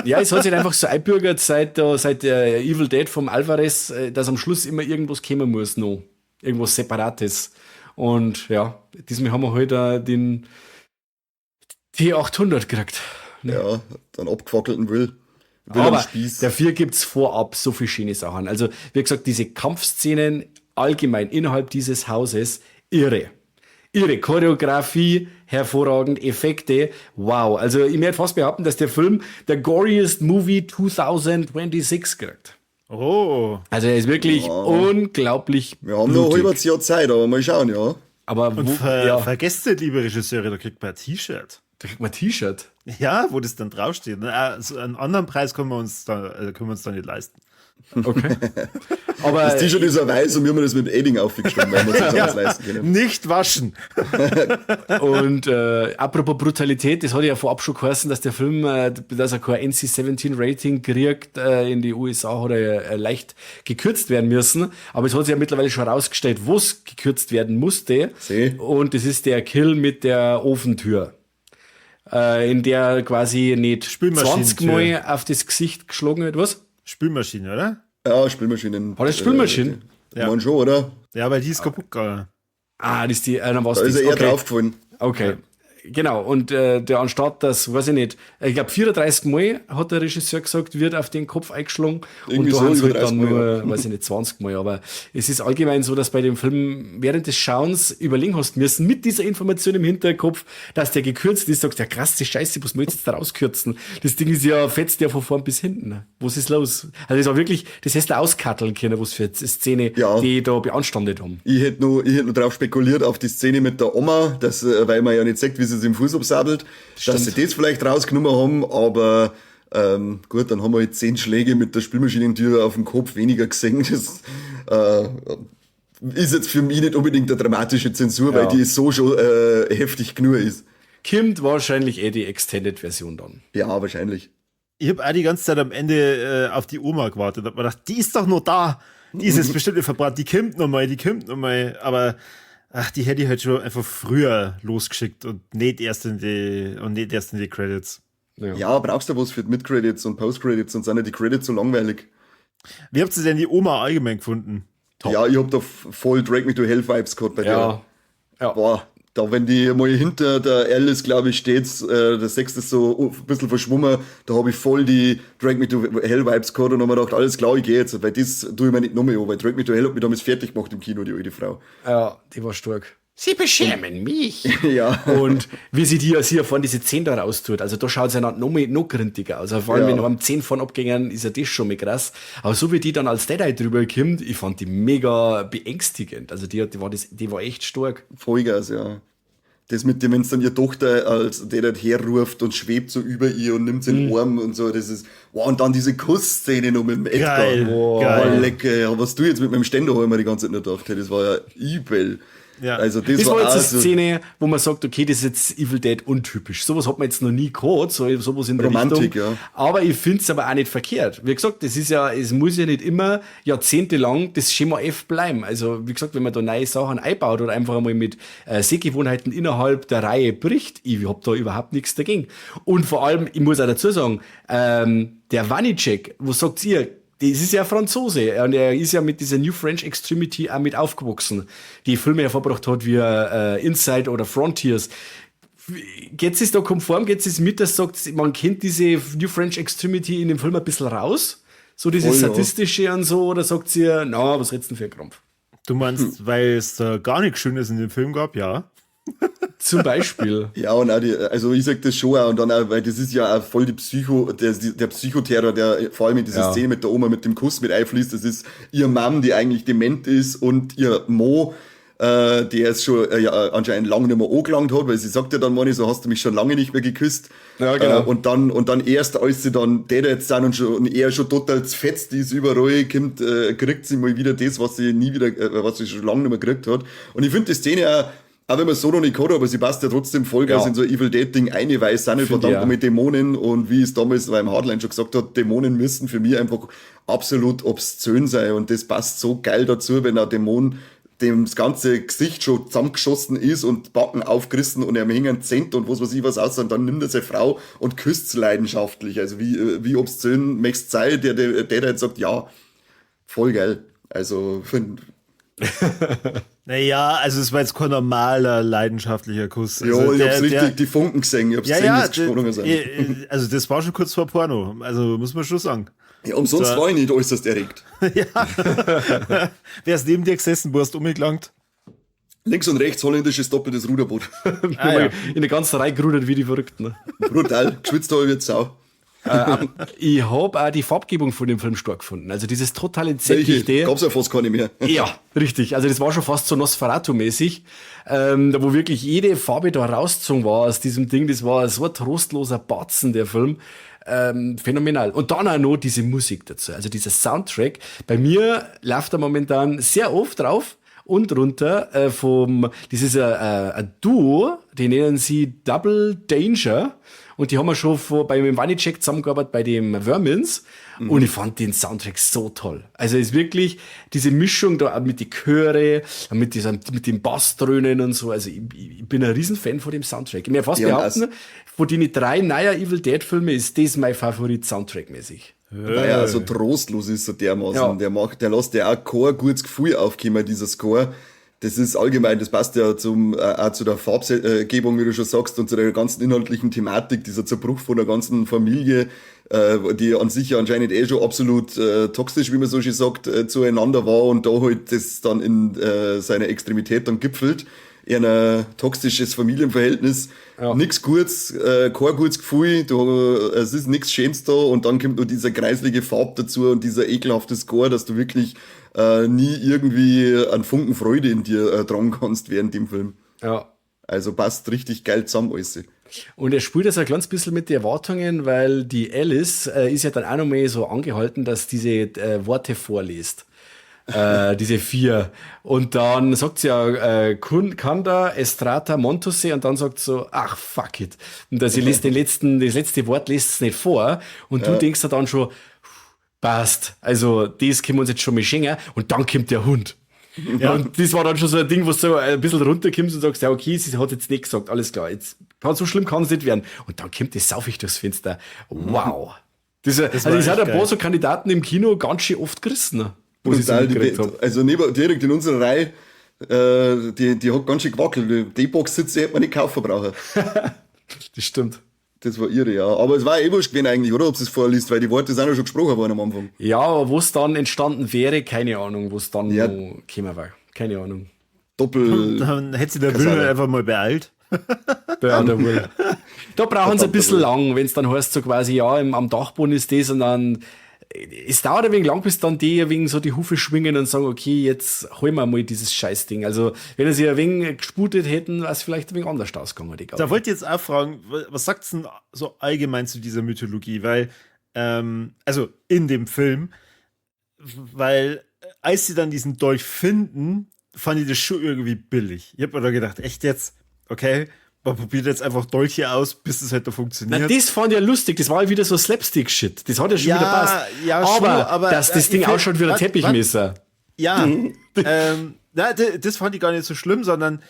Ja, es hat sich einfach so einbürgert seit der Evil Dead vom Alvarez, dass am Schluss immer irgendwas kommen muss noch. Irgendwas Separates. Und ja, diesmal haben wir halt den T800 gekriegt. Ne? Ja, dann abgefackelten Will. Aber dafür gibt's vorab so viele schöne Sachen. Also, wie gesagt, diese Kampfszenen allgemein innerhalb dieses Hauses, irre. Irre. Choreografie, hervorragend, Effekte, wow. Also, ich möchte fast behaupten, dass der Film der goriest Movie 2026 kriegt. Oh. Also, er ist wirklich unglaublich. Wir haben noch halbes Jahr Zeit, aber mal schauen, ja. Aber und vergesst nicht, liebe Regisseure, da kriegt man ein T-Shirt. Da kriegt man ein T-Shirt. Ja, wo das dann draufsteht. Also einen anderen Preis können wir uns da nicht leisten. Okay. Aber das T-Shirt ist ja weiß und wir haben das mit Edding aufgeschrieben, weil wir uns das anders leisten können. Nicht waschen. Und apropos Brutalität, das hat ja vorab schon geheißen, dass der Film, dass er kein NC-17-Rating kriegt, in die USA hat er leicht gekürzt werden müssen. Aber es hat sich ja mittlerweile schon herausgestellt, wo es gekürzt werden musste. See. Und das ist der Kill mit der Ofentür. In der quasi nicht 20 Mal auf das Gesicht geschlagen wird. Was? Spülmaschine, oder? Ja, Spülmaschinen. War das Spülmaschine? Ja. Man schon, oder? Ja, weil die ist kaputt gegangen. Ah, das ist die, dann war's da ist er eher okay. Draufgefallen. Okay. Ja. Genau, und der anstatt das, weiß ich nicht, ich glaube 34 Mal hat der Regisseur gesagt, wird auf den Kopf eingeschlagen. Irgendwie und da so haben sie halt dann Mal, nur, ja. weiß ich nicht, 20 Mal. Aber es ist allgemein so, dass bei dem Film während des Schauens überlegen hast müssen, mit dieser Information im Hinterkopf, dass der gekürzt ist, sagst, ja krass, die Scheiße, was muss ich jetzt da rauskürzen? Das Ding ist ja, fetzt ja von vorn bis hinten. Was ist los? Also es war wirklich, das hättest du auskatteln können, was für eine Szene, ja. die da beanstandet haben. Ich hätte nur drauf spekuliert, auf die Szene mit der Oma, dass, weil man ja nicht sagt, wie sie im Fuß absabelt, dass sie das vielleicht rausgenommen haben, aber gut, dann haben wir halt 10 Schläge mit der Spülmaschinentür auf dem Kopf weniger gesehen. Das Ist jetzt für mich nicht unbedingt eine dramatische Zensur, weil die so schon heftig genug ist. Kommt wahrscheinlich eh die Extended-Version dann. Ja, wahrscheinlich. Ich habe auch die ganze Zeit am Ende auf die Oma gewartet. Hab mir gedacht, die ist doch nur da. Die ist jetzt bestimmt nicht verbrannt. Die kommt noch mal, die kommt noch mal. Aber ach, die hätte ich halt schon einfach früher losgeschickt und nicht erst in die Credits. Ja, brauchst du was für die Mid-Credits und Post-Credits und sind ja die Credits so langweilig. Wie habt ihr denn die Oma allgemein gefunden? Top. Ja, ich hab da voll Drag Me to Hell Vibes gehabt bei der. Ja. Boah, da wenn die mal hinter der Alice, glaube ich, steht, der sechste ist so ein bisschen verschwommen, da hab ich voll die Drag Me to Hell Vibes gehabt und hab mir gedacht, alles klar, ich geh jetzt, weil das tue ich mir nicht nochmal an, weil Drag Me to Hell hat mich damals fertig gemacht im Kino, die alte Frau. Ja, die war stark. Sie beschämen mich. Ja. Und wie sie die hier vorne diese Zähne da raus tut. Also da schaut sie ja noch grintiger aus. Also vor allem, wenn am Zehn vorne abgängen, ist ja das schon mal krass. Aber so wie die dann als Deadeye drüber kommt, ich fand die mega beängstigend. Also die war echt stark. Vollgas, ja. Das mit dem, wenn es dann ihre Tochter als Deadeye herruft und schwebt so über ihr und nimmt sie in den Arm und so, das ist, wow, und dann diese Kussszene noch mit dem Edgar. Geil, wow, geil. Lecker, ja, was du jetzt mit meinem Ständer hab ich mir die ganze Zeit nur gedacht, hey, das war ja übel. Ja. Also das war jetzt eine Szene, wo man sagt, okay, das ist jetzt Evil Dead untypisch. Sowas hat man jetzt noch nie gehabt, sowas in der Romantik, Richtung. Ja. Aber ich finde es aber auch nicht verkehrt. Wie gesagt, das ist ja, es muss ja nicht immer jahrzehntelang das Schema F bleiben. Also wie gesagt, wenn man da neue Sachen einbaut oder einfach einmal mit Sehgewohnheiten innerhalb der Reihe bricht, ich hab da überhaupt nichts dagegen. Und vor allem, ich muss auch dazu sagen, der Vanicek, was sagt ihr? Das ist ja Franzose und er ist ja mit dieser New French Extremity auch mit aufgewachsen, die Filme hervorgebracht hat wie Inside oder Frontiers. Geht es da konform, geht es mit, dass sagt, man kennt diese New French Extremity in dem Film ein bisschen raus? So dieses Sadistische und so, oder sagt sie, na, was redst du denn für ein Krampf? Du meinst, weil es da gar nichts Schönes in dem Film gab, ja? Zum Beispiel. Ja, und auch die, also ich sag das schon auch, und dann auch, weil das ist ja auch voll die Psycho, der Psychoterror, der vor allem in dieser Szene mit der Oma mit dem Kuss mit einfließt, das ist ihr Mann, die eigentlich dement ist, und ihr Mo, der es schon ja, anscheinend lange nicht mehr angelangt hat, weil sie sagt ja dann, Manni, so hast du mich schon lange nicht mehr geküsst. Ja, genau. Und dann erst, als sie dann Dead jetzt sind und, schon, und er schon total zfetzt ist überall, kommt, kriegt sie mal wieder das, was sie nie wieder, was sie schon lange nicht mehr gekriegt hat. Und ich finde die Szene auch wenn man es so noch nicht hat, aber sie passt ja trotzdem Vollgas in so ein Evil Dead Ding rein, weil es sind nicht verdammt mit Dämonen, und wie es damals beim Hardline schon gesagt hat, Dämonen müssen für mich einfach absolut obszön sein, und das passt so geil dazu, wenn ein Dämon dem das ganze Gesicht schon zusammengeschossen ist und Backen aufgerissen und er hängen Zent und was weiß ich was aus, und dann nimmt er seine Frau und küsst sie leidenschaftlich. Also wie obszön möcht's sein, der jetzt sagt, ja, voll geil. Also find. Naja, also es war jetzt kein normaler, leidenschaftlicher Kuss. Also jo, ich hab's richtig, die Funken gesehen, ich hab's gesehen, ja, gesprungen sind. Also das war schon kurz vor Porno, also muss man schon sagen. Ja, umsonst war ich nicht äußerst erregt. Ja. Wer ist neben dir gesessen, wo hast du umgelangt? Links und rechts holländisches doppeltes Ruderboot. Ja. In der ganzen Reihe gerudert wie die Verrückten. Ne? Brutal, geschwitzt habe ich jetzt Sau. Ich habe auch die Farbgebung von dem Film stark gefunden. Also dieses total entsättigte. Gab's ja fast keine mehr. Ja, richtig. Also das war schon fast so Nosferatu-mäßig, da wo wirklich jede Farbe da rausgezogen war aus diesem Ding. Das war so ein trostloser Batzen, der Film. Phänomenal. Und dann auch noch diese Musik dazu. Also dieser Soundtrack. Bei mir läuft er momentan sehr oft drauf und runter das ist ein Duo, die nennen sie Double Danger. Und die haben wir schon bei Vanicek zusammengearbeitet, bei dem Vermins. Mhm. Und ich fand den Soundtrack so toll. Also ist wirklich diese Mischung da mit den Chöre, mit den Bassdröhnen und so. Also ich bin ein Riesenfan von dem Soundtrack. Ich mir fast behaupten, von den 3 neuen Evil Dead Filmen ist das mein Favorit Soundtrack-mäßig. Weil er so trostlos ist, so dermaßen. Ja. Der lässt ja auch kein gutes Gefühl aufkommen, dieser Score. Das ist allgemein, das passt ja auch zu der Farbgebung, wie du schon sagst, und zu der ganzen inhaltlichen Thematik, dieser Zerbruch von der ganzen Familie, die an sich ja anscheinend eh schon absolut toxisch, wie man so schön sagt, zueinander war und da halt das dann in seiner Extremität dann gipfelt. In ein toxisches Familienverhältnis, ja. Nix Gutes, kein gutes Gefühl, es ist nix Schönes da, und dann kommt nur dieser kreislige Farb dazu und dieser ekelhafte Score, dass du wirklich nie irgendwie einen Funken Freude in dir tragen kannst während dem Film. Ja. Also passt richtig geil zusammen alles. Und er spielt das ein kleines bisschen mit den Erwartungen, weil die Alice ist ja dann auch noch mal so angehalten, dass diese Worte vorliest. Diese vier. Und dann sagt sie ja Kanda, Estrata, Montose und dann sagt sie so, ach fuck it. Und sie liest das letzte Wort liest sie nicht vor und du denkst da dann schon, passt, also das können wir uns jetzt schon mal schenken und dann kommt der Hund. Ja. Und das war dann schon so ein Ding, wo du so ein bisschen runterkommst und sagst, ja, okay, sie hat jetzt nicht gesagt, alles klar, jetzt kann so schlimm kann es nicht werden. Und dann kommt das Saufig durchs Fenster. Wow. Das, also, das hat ein paar so Kandidaten im Kino ganz schön oft gerissen, wo sie so mitgekriegt haben. Also neben, direkt in unserer Reihe, die hat ganz schön gewackelt. Die D-Box-Sitze hätte man nicht kaufen brauchen. Das stimmt. Das war irre, ja. Aber es war eh wurscht gewesen eigentlich, oder? Ob sie es vorliest, weil die Worte sind ja schon gesprochen worden am Anfang. Ja, aber wo es dann entstanden wäre, keine Ahnung, wo es dann ja noch gekommen war. Keine Ahnung. Doppel. Dann hätte sich der Will einfach mal beeilt. Ja, der Will. Da brauchen sie ein bisschen lang, wenn es dann heißt, so quasi, ja, am Dachboden ist das und dann, es dauert ein wenig lang, bis dann die ein wenig so die Hufe schwingen und sagen, okay, jetzt holen wir mal dieses Scheißding. Also, wenn sie ein wenig gesputet hätten, wäre es vielleicht ein wenig anders ausgegangen. Da wollte ich jetzt auch fragen, was sagt's denn so allgemein zu dieser Mythologie? Weil, also in dem Film, weil als sie dann diesen Dolch finden, fand ich das schon irgendwie billig. Ich hab mir da gedacht, echt jetzt? Okay, man probiert jetzt einfach Dolche aus, bis es halt da funktioniert. Na, das fand ich ja lustig. Das war ja wieder so Slapstick-Shit. Das hat ja schon wieder passt. Ja, aber, schon, aber dass das Ding ausschaut wie ein Teppichmesser. Ja, na, das fand ich gar nicht so schlimm, sondern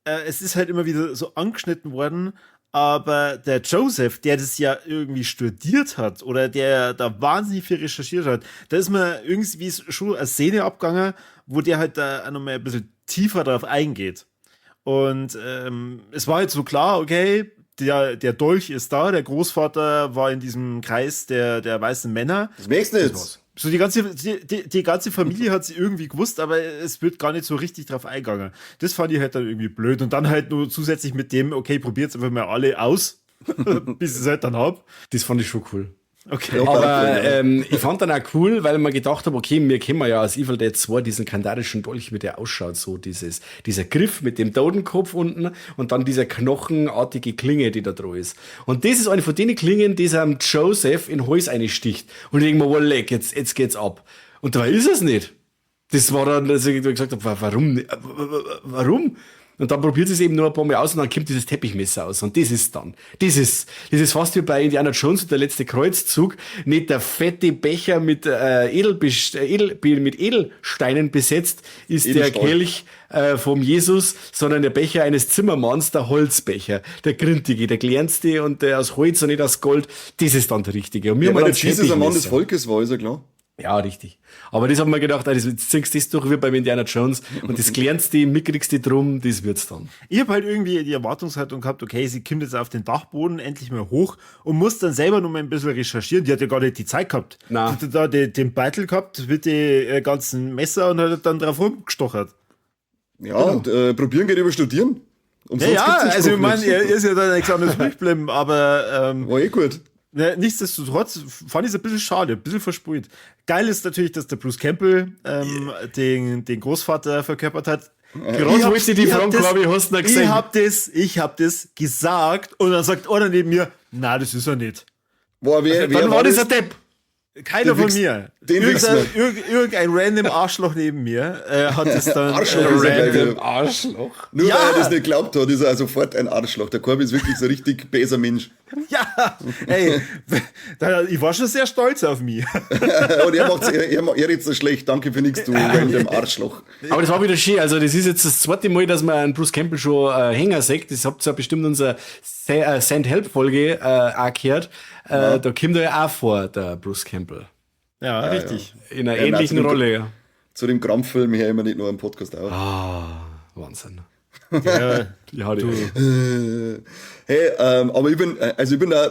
es ist halt immer wieder so angeschnitten worden. Aber der Joseph, der das ja irgendwie studiert hat oder der da wahnsinnig viel recherchiert hat, da ist mir irgendwie schon eine Szene abgegangen, wo der halt da auch nochmal ein bisschen tiefer drauf eingeht. Und es war halt so klar, okay, der Dolch ist da, der Großvater war in diesem Kreis der weißen Männer. Das merkst du jetzt. So die ganze Familie hat sie irgendwie gewusst, aber es wird gar nicht so richtig drauf eingegangen. Das fand ich halt dann irgendwie blöd. Und dann halt nur zusätzlich mit dem, okay, probiert's einfach mal alle aus, bis ich es halt dann hab. Das fand ich schon cool. Okay. Aber ich fand dann auch cool, weil man gedacht habe, okay, wir kennen ja aus Evil Dead 2 diesen kandarischen Dolch, wie der ausschaut, so dieser Griff mit dem Totenkopf unten und dann dieser knochenartige Klinge, die da dran ist. Und das ist eine von den Klingen, die am Joseph in Hals einsticht. Und ich denk mir, oh, leck, jetzt geht's ab. Und dabei ist es nicht. Das war dann, dass ich gesagt habe, warum? Und dann probiert sie es eben nur ein paar Mal aus und dann kommt dieses Teppichmesser aus. Und das ist dann. Das ist fast wie bei Indiana Jones und der letzte Kreuzzug. Nicht der fette Becher mit, mit Edelsteinen besetzt ist der Kelch vom Jesus, sondern der Becher eines Zimmermanns, der Holzbecher. Der grintige, der glänzte und der aus Holz und nicht aus Gold. Das ist dann der richtige. Und mir ja, weil der Jesus ein Mann des Volkes war, ist ja klar. Ja, richtig. Aber das haben wir gedacht, also jetzt ziehst du das durch wie beim Indiana Jones und das klernst du, mitkriegst du drum, das wird's dann. Ich hab halt irgendwie die Erwartungshaltung gehabt, okay, sie kommt jetzt auf den Dachboden endlich mal hoch und muss dann selber noch mal ein bisschen recherchieren. Die hat ja gar nicht die Zeit gehabt. Nein. Die hat da den Beitel gehabt mit den ganzen Messer und hat dann drauf rumgestochert. Ja, genau. Und probieren geht über studieren. Umsonst ja, also ich meine, er ist ja dann nichts anderes übrig geblieben, aber war eh gut. Ne, nichtsdestotrotz fand ich es ein bisschen schade, ein bisschen verspielt. Geil ist natürlich, dass der Bruce Campbell den Großvater verkörpert hat. Gerade wollte ich die Frage, glaube ich, hast du noch gesehen. Ich hab das gesagt und dann sagt einer neben mir, na, das ist er nicht. Boah, wer dann war das ein Depp. Keiner von mir. Irgendein random Arschloch neben mir hat es dann. Arschloch ist random Arschloch. Nur ja. Weil er das nicht glaubt hat, ist er sofort ein Arschloch. Der Corby ist wirklich so richtig besser Mensch. Ja, ey, ich war schon sehr stolz auf mich. Und er macht's, er redet so schlecht. Danke für nichts, du random Arschloch. Aber das war wieder schön. Also, das ist jetzt das zweite Mal, dass man einen Bruce Campbell schon Hänger sieht. Das habt ihr ja bestimmt unsere Send Help Folge auch gehört. Ja. Da kommt er ja auch vor, der Bruce Campbell. Ja, ja, richtig. Ja. In einer ähnlichen Rolle, ja. Zu dem Krampffilm her immer nicht nur im Podcast auch. Ah, Wahnsinn. Ja, ja, du. Hey, aber ich bin da,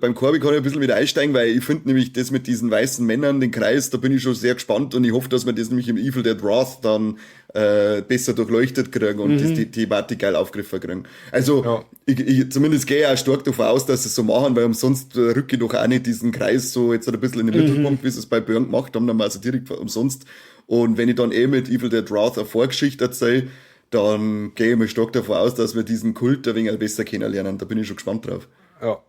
beim Corby kann ich ein bisschen wieder einsteigen, weil ich finde nämlich das mit diesen weißen Männern, den Kreis, da bin ich schon sehr gespannt und ich hoffe, dass wir das nämlich im Evil Dead Wrath dann besser durchleuchtet kriegen und das, die Thematik geil aufgegriffen kriegen. Also, ja. Ich zumindest gehe ich auch stark davon aus, dass sie es so machen, weil umsonst rücke ich doch auch nicht diesen Kreis so jetzt ein bisschen in den Mittelpunkt, wie sie es bei Burn gemacht haben, dann war es direkt umsonst. Und wenn ich dann mit Evil Dead Wrath eine Vorgeschichte erzähle, dann gehe ich mir stark davon aus, dass wir diesen Kult ein wenig besser kennenlernen. Da bin ich schon gespannt drauf. Ja.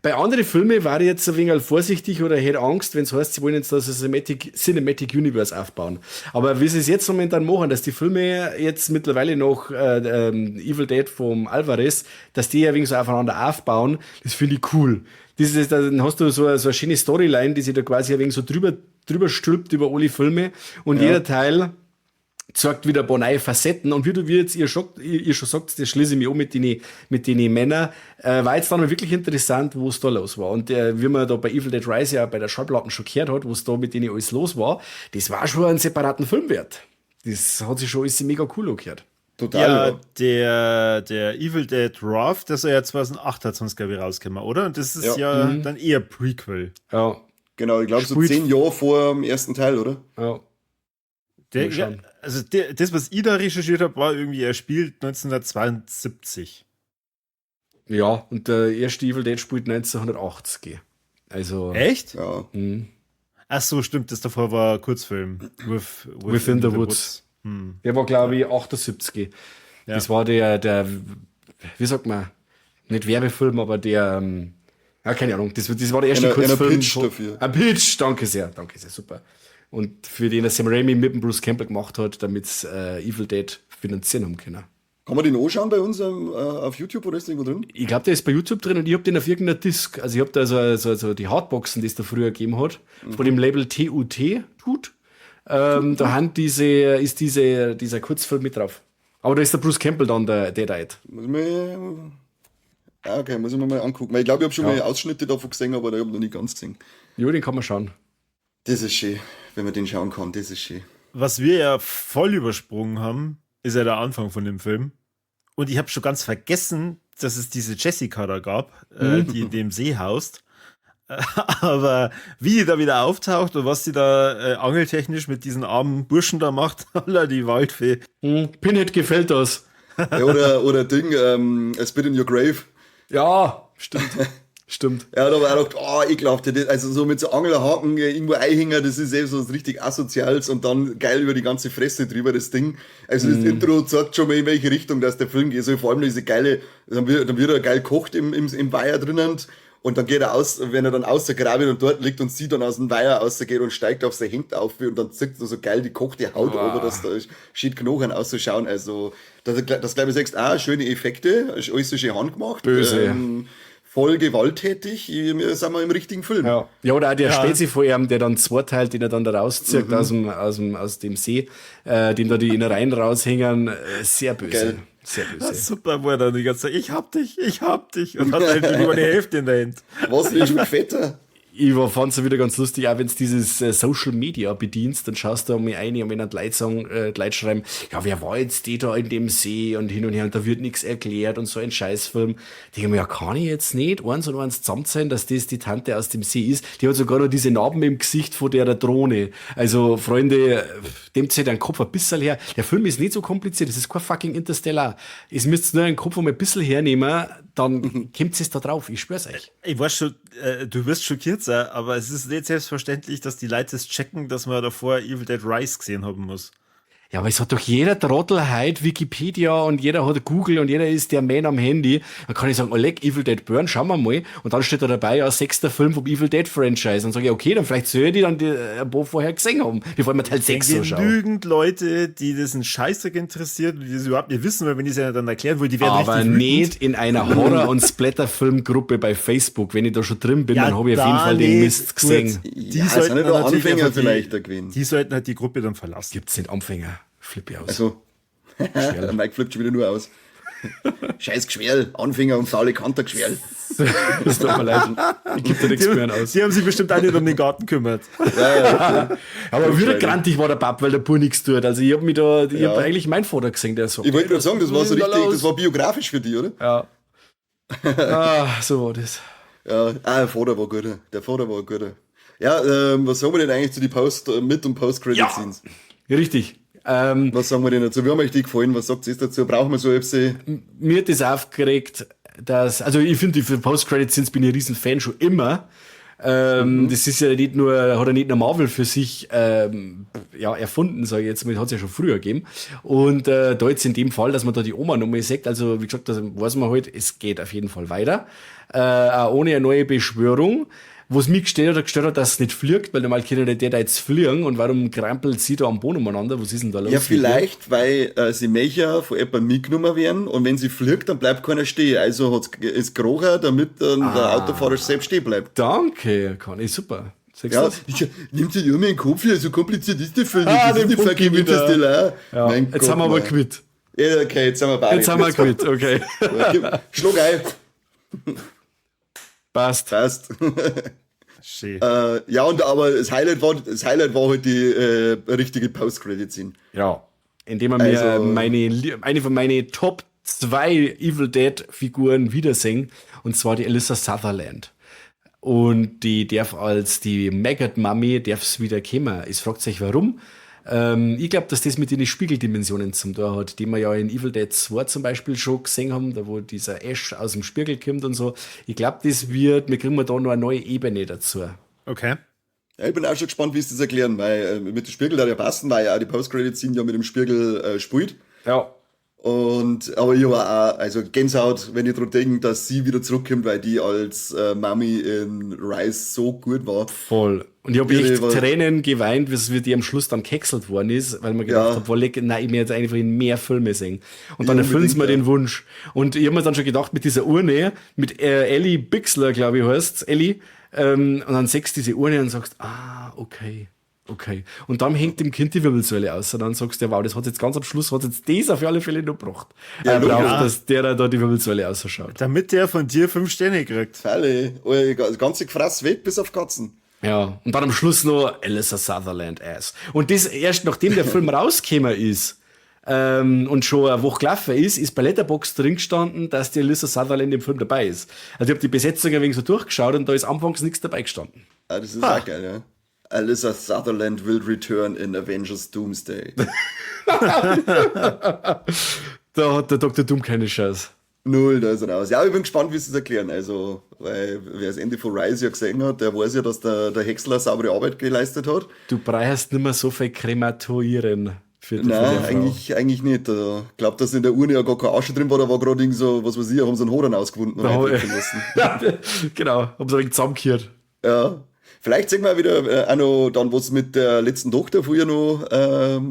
Bei anderen Filmen war ich jetzt ein wenig vorsichtig oder hätte Angst, wenn es heißt, sie wollen jetzt das Cinematic Universe aufbauen. Aber wie sie es jetzt momentan machen, dass die Filme jetzt mittlerweile noch Evil Dead vom Alvarez, dass die ja wenig so aufeinander aufbauen, das finde ich cool. Das ist, dann hast du so eine schöne Storyline, die sich da quasi ein wenig so drüber stülpt über alle Filme und jeder Teil zeigt wieder ein paar neue Facetten und wie jetzt ihr schon sagt, das schließe ich mich an mit den Männern, war jetzt dann mal wirklich interessant, wo es da los war. Und wie man da bei Evil Dead Rise ja bei der Schallplatten schon gehört hat, wo es da mit denen alles los war, das war schon einen separaten Film wert. Das hat sich schon alles mega cool angehört. Total. Ja, der Evil Dead Wrath, der soll ja 2028, glaube ich, rauskommen, oder? Und das ist ja dann eher Prequel. Ja. Genau, ich glaube so 10 Jahre vor dem ersten Teil, oder? Ja. Ja, also das, was ich da recherchiert habe, war irgendwie, er spielt 1972. Ja, und der erste Evil Dead spielt 1980. Also. Echt? Ja. Ach so, stimmt, das davor war Kurzfilm. Within the Woods. Woods. Der war, glaube ich, 78. Ja. Das war der, wie sagt man, nicht Werbefilm, aber der, ja, keine Ahnung, das war der erste Kurzfilm. Ein Pitch dafür. Ein Pitch, danke sehr, super. Und für den der Sam Raimi mit dem Bruce Campbell gemacht hat, damit Evil Dead finanzieren haben können. Kann man den anschauen bei uns auf YouTube oder ist der irgendwo drin? Ich glaube, der ist bei YouTube drin und ich habe den auf irgendeiner Disc. Also ich habe da so die Hardboxen, die es da früher gegeben hat, von dem Label TUT, Tut. Da haben ist dieser Kurzfilm mit drauf. Aber da ist der Bruce Campbell dann der Deadite. Muss ich mir, ah, okay, muss ich mir mal angucken. Weil ich glaube, ich habe schon mal Ausschnitte davon gesehen, aber ich habe noch nicht ganz gesehen. Jo, den kann man schauen. Das ist schön, wenn man den schauen kann, das ist schön. Was wir ja voll übersprungen haben, ist ja der Anfang von dem Film. Und ich habe schon ganz vergessen, dass es diese Jessica da gab, die in dem See haust. Aber wie die da wieder auftaucht und was sie da angeltechnisch mit diesen armen Burschen da macht, holla die Waldfee. Pinhead gefällt das. Ja, oder Ding, I Spit in Your Grave. Ja, stimmt. Stimmt. Ja, da war auch gedacht, oh, ekelhaft. Also so mit so Angelhaken irgendwo einhängen, das ist eben so was richtig Asoziales und dann geil über die ganze Fresse drüber, das Ding. Also das Intro zeigt schon mal, in welche Richtung dass der Film geht. So vor allem diese geile, dann wird er geil kocht im Weiher drinnen und dann geht er aus, wenn er dann ausgegraben und dort liegt und sie dann aus dem Weiher rausgeht und steigt auf sein Hemd auf und dann zieht er so geil die kochte Haut über, dass da schön Knochen auszuschauen. Also das glaube ich, sagst, auch schöne Effekte, ist alles so schön handgemacht. Böse. Voll gewalttätig, wir sind wir im richtigen Film. Ja, oder auch der Spezi von ihm, der dann zweiteilt, den er dann da rauszieht aus dem See, dem da die Innereien raushängen, sehr böse. Geil. Sehr böse. Super, wo er dann die ganze Zeit, ich hab dich, ich hab dich. Und hat halt nur die Hälfte in der Hand. Was, wie schon fetter? Ich fand es wieder ganz lustig, auch wenn du dieses Social Media bedienst, dann schaust du mal rein und wenn dann die Leute sagen, die Leute schreiben, ja, wer war jetzt die da in dem See und hin und her und da wird nichts erklärt und so ein Scheißfilm. Denke ich mir, ja, kann ich jetzt nicht eins und eins zusammenzählen, dass das die Tante aus dem See ist. Die hat sogar noch diese Narben im Gesicht von der Drohne. Also, Freunde, dem zählt ein Kopf ein bisschen her. Der Film ist nicht so kompliziert, das ist kein fucking Interstellar. Es müsst nur einen Kopf einmal ein bisschen hernehmen, dann kommt es da drauf. Ich schwör's euch. Ich weiß schon, du wirst schockiert sein, aber es ist nicht selbstverständlich, dass die Leute es checken, dass man davor Evil Dead Rise gesehen haben muss. Ja, aber es hat doch jeder Trottel heute Wikipedia und jeder hat Google und jeder ist der Man am Handy. Dann kann ich sagen, oh leck, Evil Dead Burn, schauen wir mal. Und dann steht da dabei, ja, sechster Film vom Evil Dead Franchise. Und sage ich, okay, dann vielleicht soll ich die dann ein paar vorher gesehen haben, bevor ich mir Teil 6 so schaue. Genügend Leute, die das einen Scheißdreck interessiert und die das überhaupt nicht wissen, weil wenn die es ja dann erklären wollen, die werden Aber nicht in einer Horror- und Splatter-Filmgruppe bei Facebook. Wenn ich da schon drin bin, ja, dann habe ich auf jeden Fall den Mist gesehen. Die ja, sollten nicht nur Anfänger vielleicht da gewesen. Die sollten halt die Gruppe dann verlassen. Gibt's nicht Anfänger? Flipp ich aus. Also, der Mike flippt schon wieder nur aus. Scheiß Gschwerl, Anfänger und faule Kantergschwerl. Das tut mir leid. Ich gebe dir nichts mehr aus. Die haben sich bestimmt auch nicht um den Garten gekümmert. Ja, okay. Aber wieder grantig war der Bab, weil der Bub nichts tut. Also ich habe mich da, ich hab eigentlich meinen Vater gesehen, der so. Ich wollte gerade sagen, das war so richtig, das war biografisch für dich, oder? Ja. Ah, so war das. Ja, ah, der Vater war guter. Der Vater war guter. Ja, was sagen wir denn eigentlich zu die Post-, Mid- und Post-Credit-Scenes? Ja, richtig. Was sagen wir denn dazu? Wie haben euch die gefallen? Was sagt ihr dazu? Brauchen wir so etwas? Mir hat das aufgeregt, dass, also ich finde, die Post-Credit-Scenes bin ich ein Riesenfan schon immer. Das ist ja nicht nur, hat ja nicht nur Marvel für sich ja, erfunden, sage ich jetzt mal, hat es ja schon früher gegeben. Und da jetzt in dem Fall, dass man da die Oma nochmal sagt, also wie gesagt, das weiß man halt, es geht auf jeden Fall weiter. Auch ohne eine neue Beschwörung. Was mich gestört hat, dass es nicht fliegt, weil normal können die da jetzt fliegen und warum krampelt sie da am Boden umeinander? Was ist denn da los? Ja, vielleicht, weil sie Mecher von jemandem mitgenommen werden und wenn sie fliegt, dann bleibt keiner stehen. Also hat's, ist gerochen, damit dann der Autofahrer selbst stehen bleibt. Danke, Conny, super. Siehst Ja, ich, nimmt sich immer in den Kopf hier, so kompliziert ist der Film nicht. Ah, das ist die fucking. Interstellar. Ja, Mein jetzt Gott, haben wir aber quitt. Ja, okay, jetzt sind wir beide. Jetzt haben wir quitt, okay. Schlag ein. Passt. Passt. Schön. Ja, und aber das Highlight war halt die richtige Post-Credit-Scene. Ja. Indem wir mir Also- eine von meinen Top 2 Evil Dead Figuren wiedersehen, und zwar die Alyssa Sutherland. Und die darf als die Maggot Mummy darf's wieder kommen. Es fragt sich warum. Ich glaube, dass das mit den Spiegeldimensionen zum Tor hat, die wir ja in Evil Dead 2 zum Beispiel schon gesehen haben, da wo dieser Ash aus dem Spiegel kommt und so. Ich glaube, das wird, wir kriegen da noch eine neue Ebene dazu. Okay. Ja, ich bin auch schon gespannt, wie sie das erklären, weil mit dem Spiegel hat ja passen, weil ja auch die Post-Credit-Scene ja mit dem Spiegel spielt. Ja. Und, aber ich war auch, also Gänsehaut, wenn ich dran denke, dass sie wieder zurückkommt, weil die als Mami in Rise so gut war. Voll. Und ich habe echt Tränen geweint, wie die am Schluss dann gehäckselt worden ist, weil man gedacht hat, boah, leck, nein, ich möchte jetzt einfach in mehr Filme sehen. Und dann erfüllen sie mir den Wunsch. Und ich habe mir dann schon gedacht, mit dieser Urne, mit Ellie Bixler, glaube ich, heißt's, Ellie, und dann siehst du diese Urne und sagst, ah, okay. Okay. Und dann hängt dem Kind die Wirbelsäule aus. Und dann sagst du, ja, wow, das hat jetzt ganz am Schluss, hat jetzt das auf alle Fälle noch gebracht. Ja, braucht, dass der da die Wirbelsäule ausschaut. Damit der von dir 5 Sterne kriegt. Falle. Das ganze Gefraß weg bis auf Katzen. Ja, und dann am Schluss noch Alyssa Sutherland ass. Und das erst nachdem der Film rausgekommen ist und schon eine Woche gelaufen ist, ist bei Letterboxd drin gestanden, dass die Alyssa Sutherland im Film dabei ist. Also ich habe die Besetzung ein wenig so durchgeschaut und da ist anfangs nichts dabei gestanden. Ah, das ist auch geil, ja. Alyssa Sutherland will return in Avengers Doomsday. Da hat der Dr. Doom keine Chance. Null, da ist er raus. Ja, ich bin gespannt, wie sie es erklären. Also, weil wer das Ende von Rise ja gesehen hat, der weiß ja, dass der Häcksler saubere Arbeit geleistet hat. Du brauchst nicht mehr so viel krematoieren für die, Nein, eigentlich nicht. Ich glaube, dass in der Urne ja gar kein Asche drin war, da war gerade irgend so, was weiß ich, haben sie einen Hodern ausgewunden und lassen. Ja, genau, haben sie ein wenig zusammengekehrt. Ja. Vielleicht sehen wir wieder auch noch dann, was mit der letzten Tochter früher noch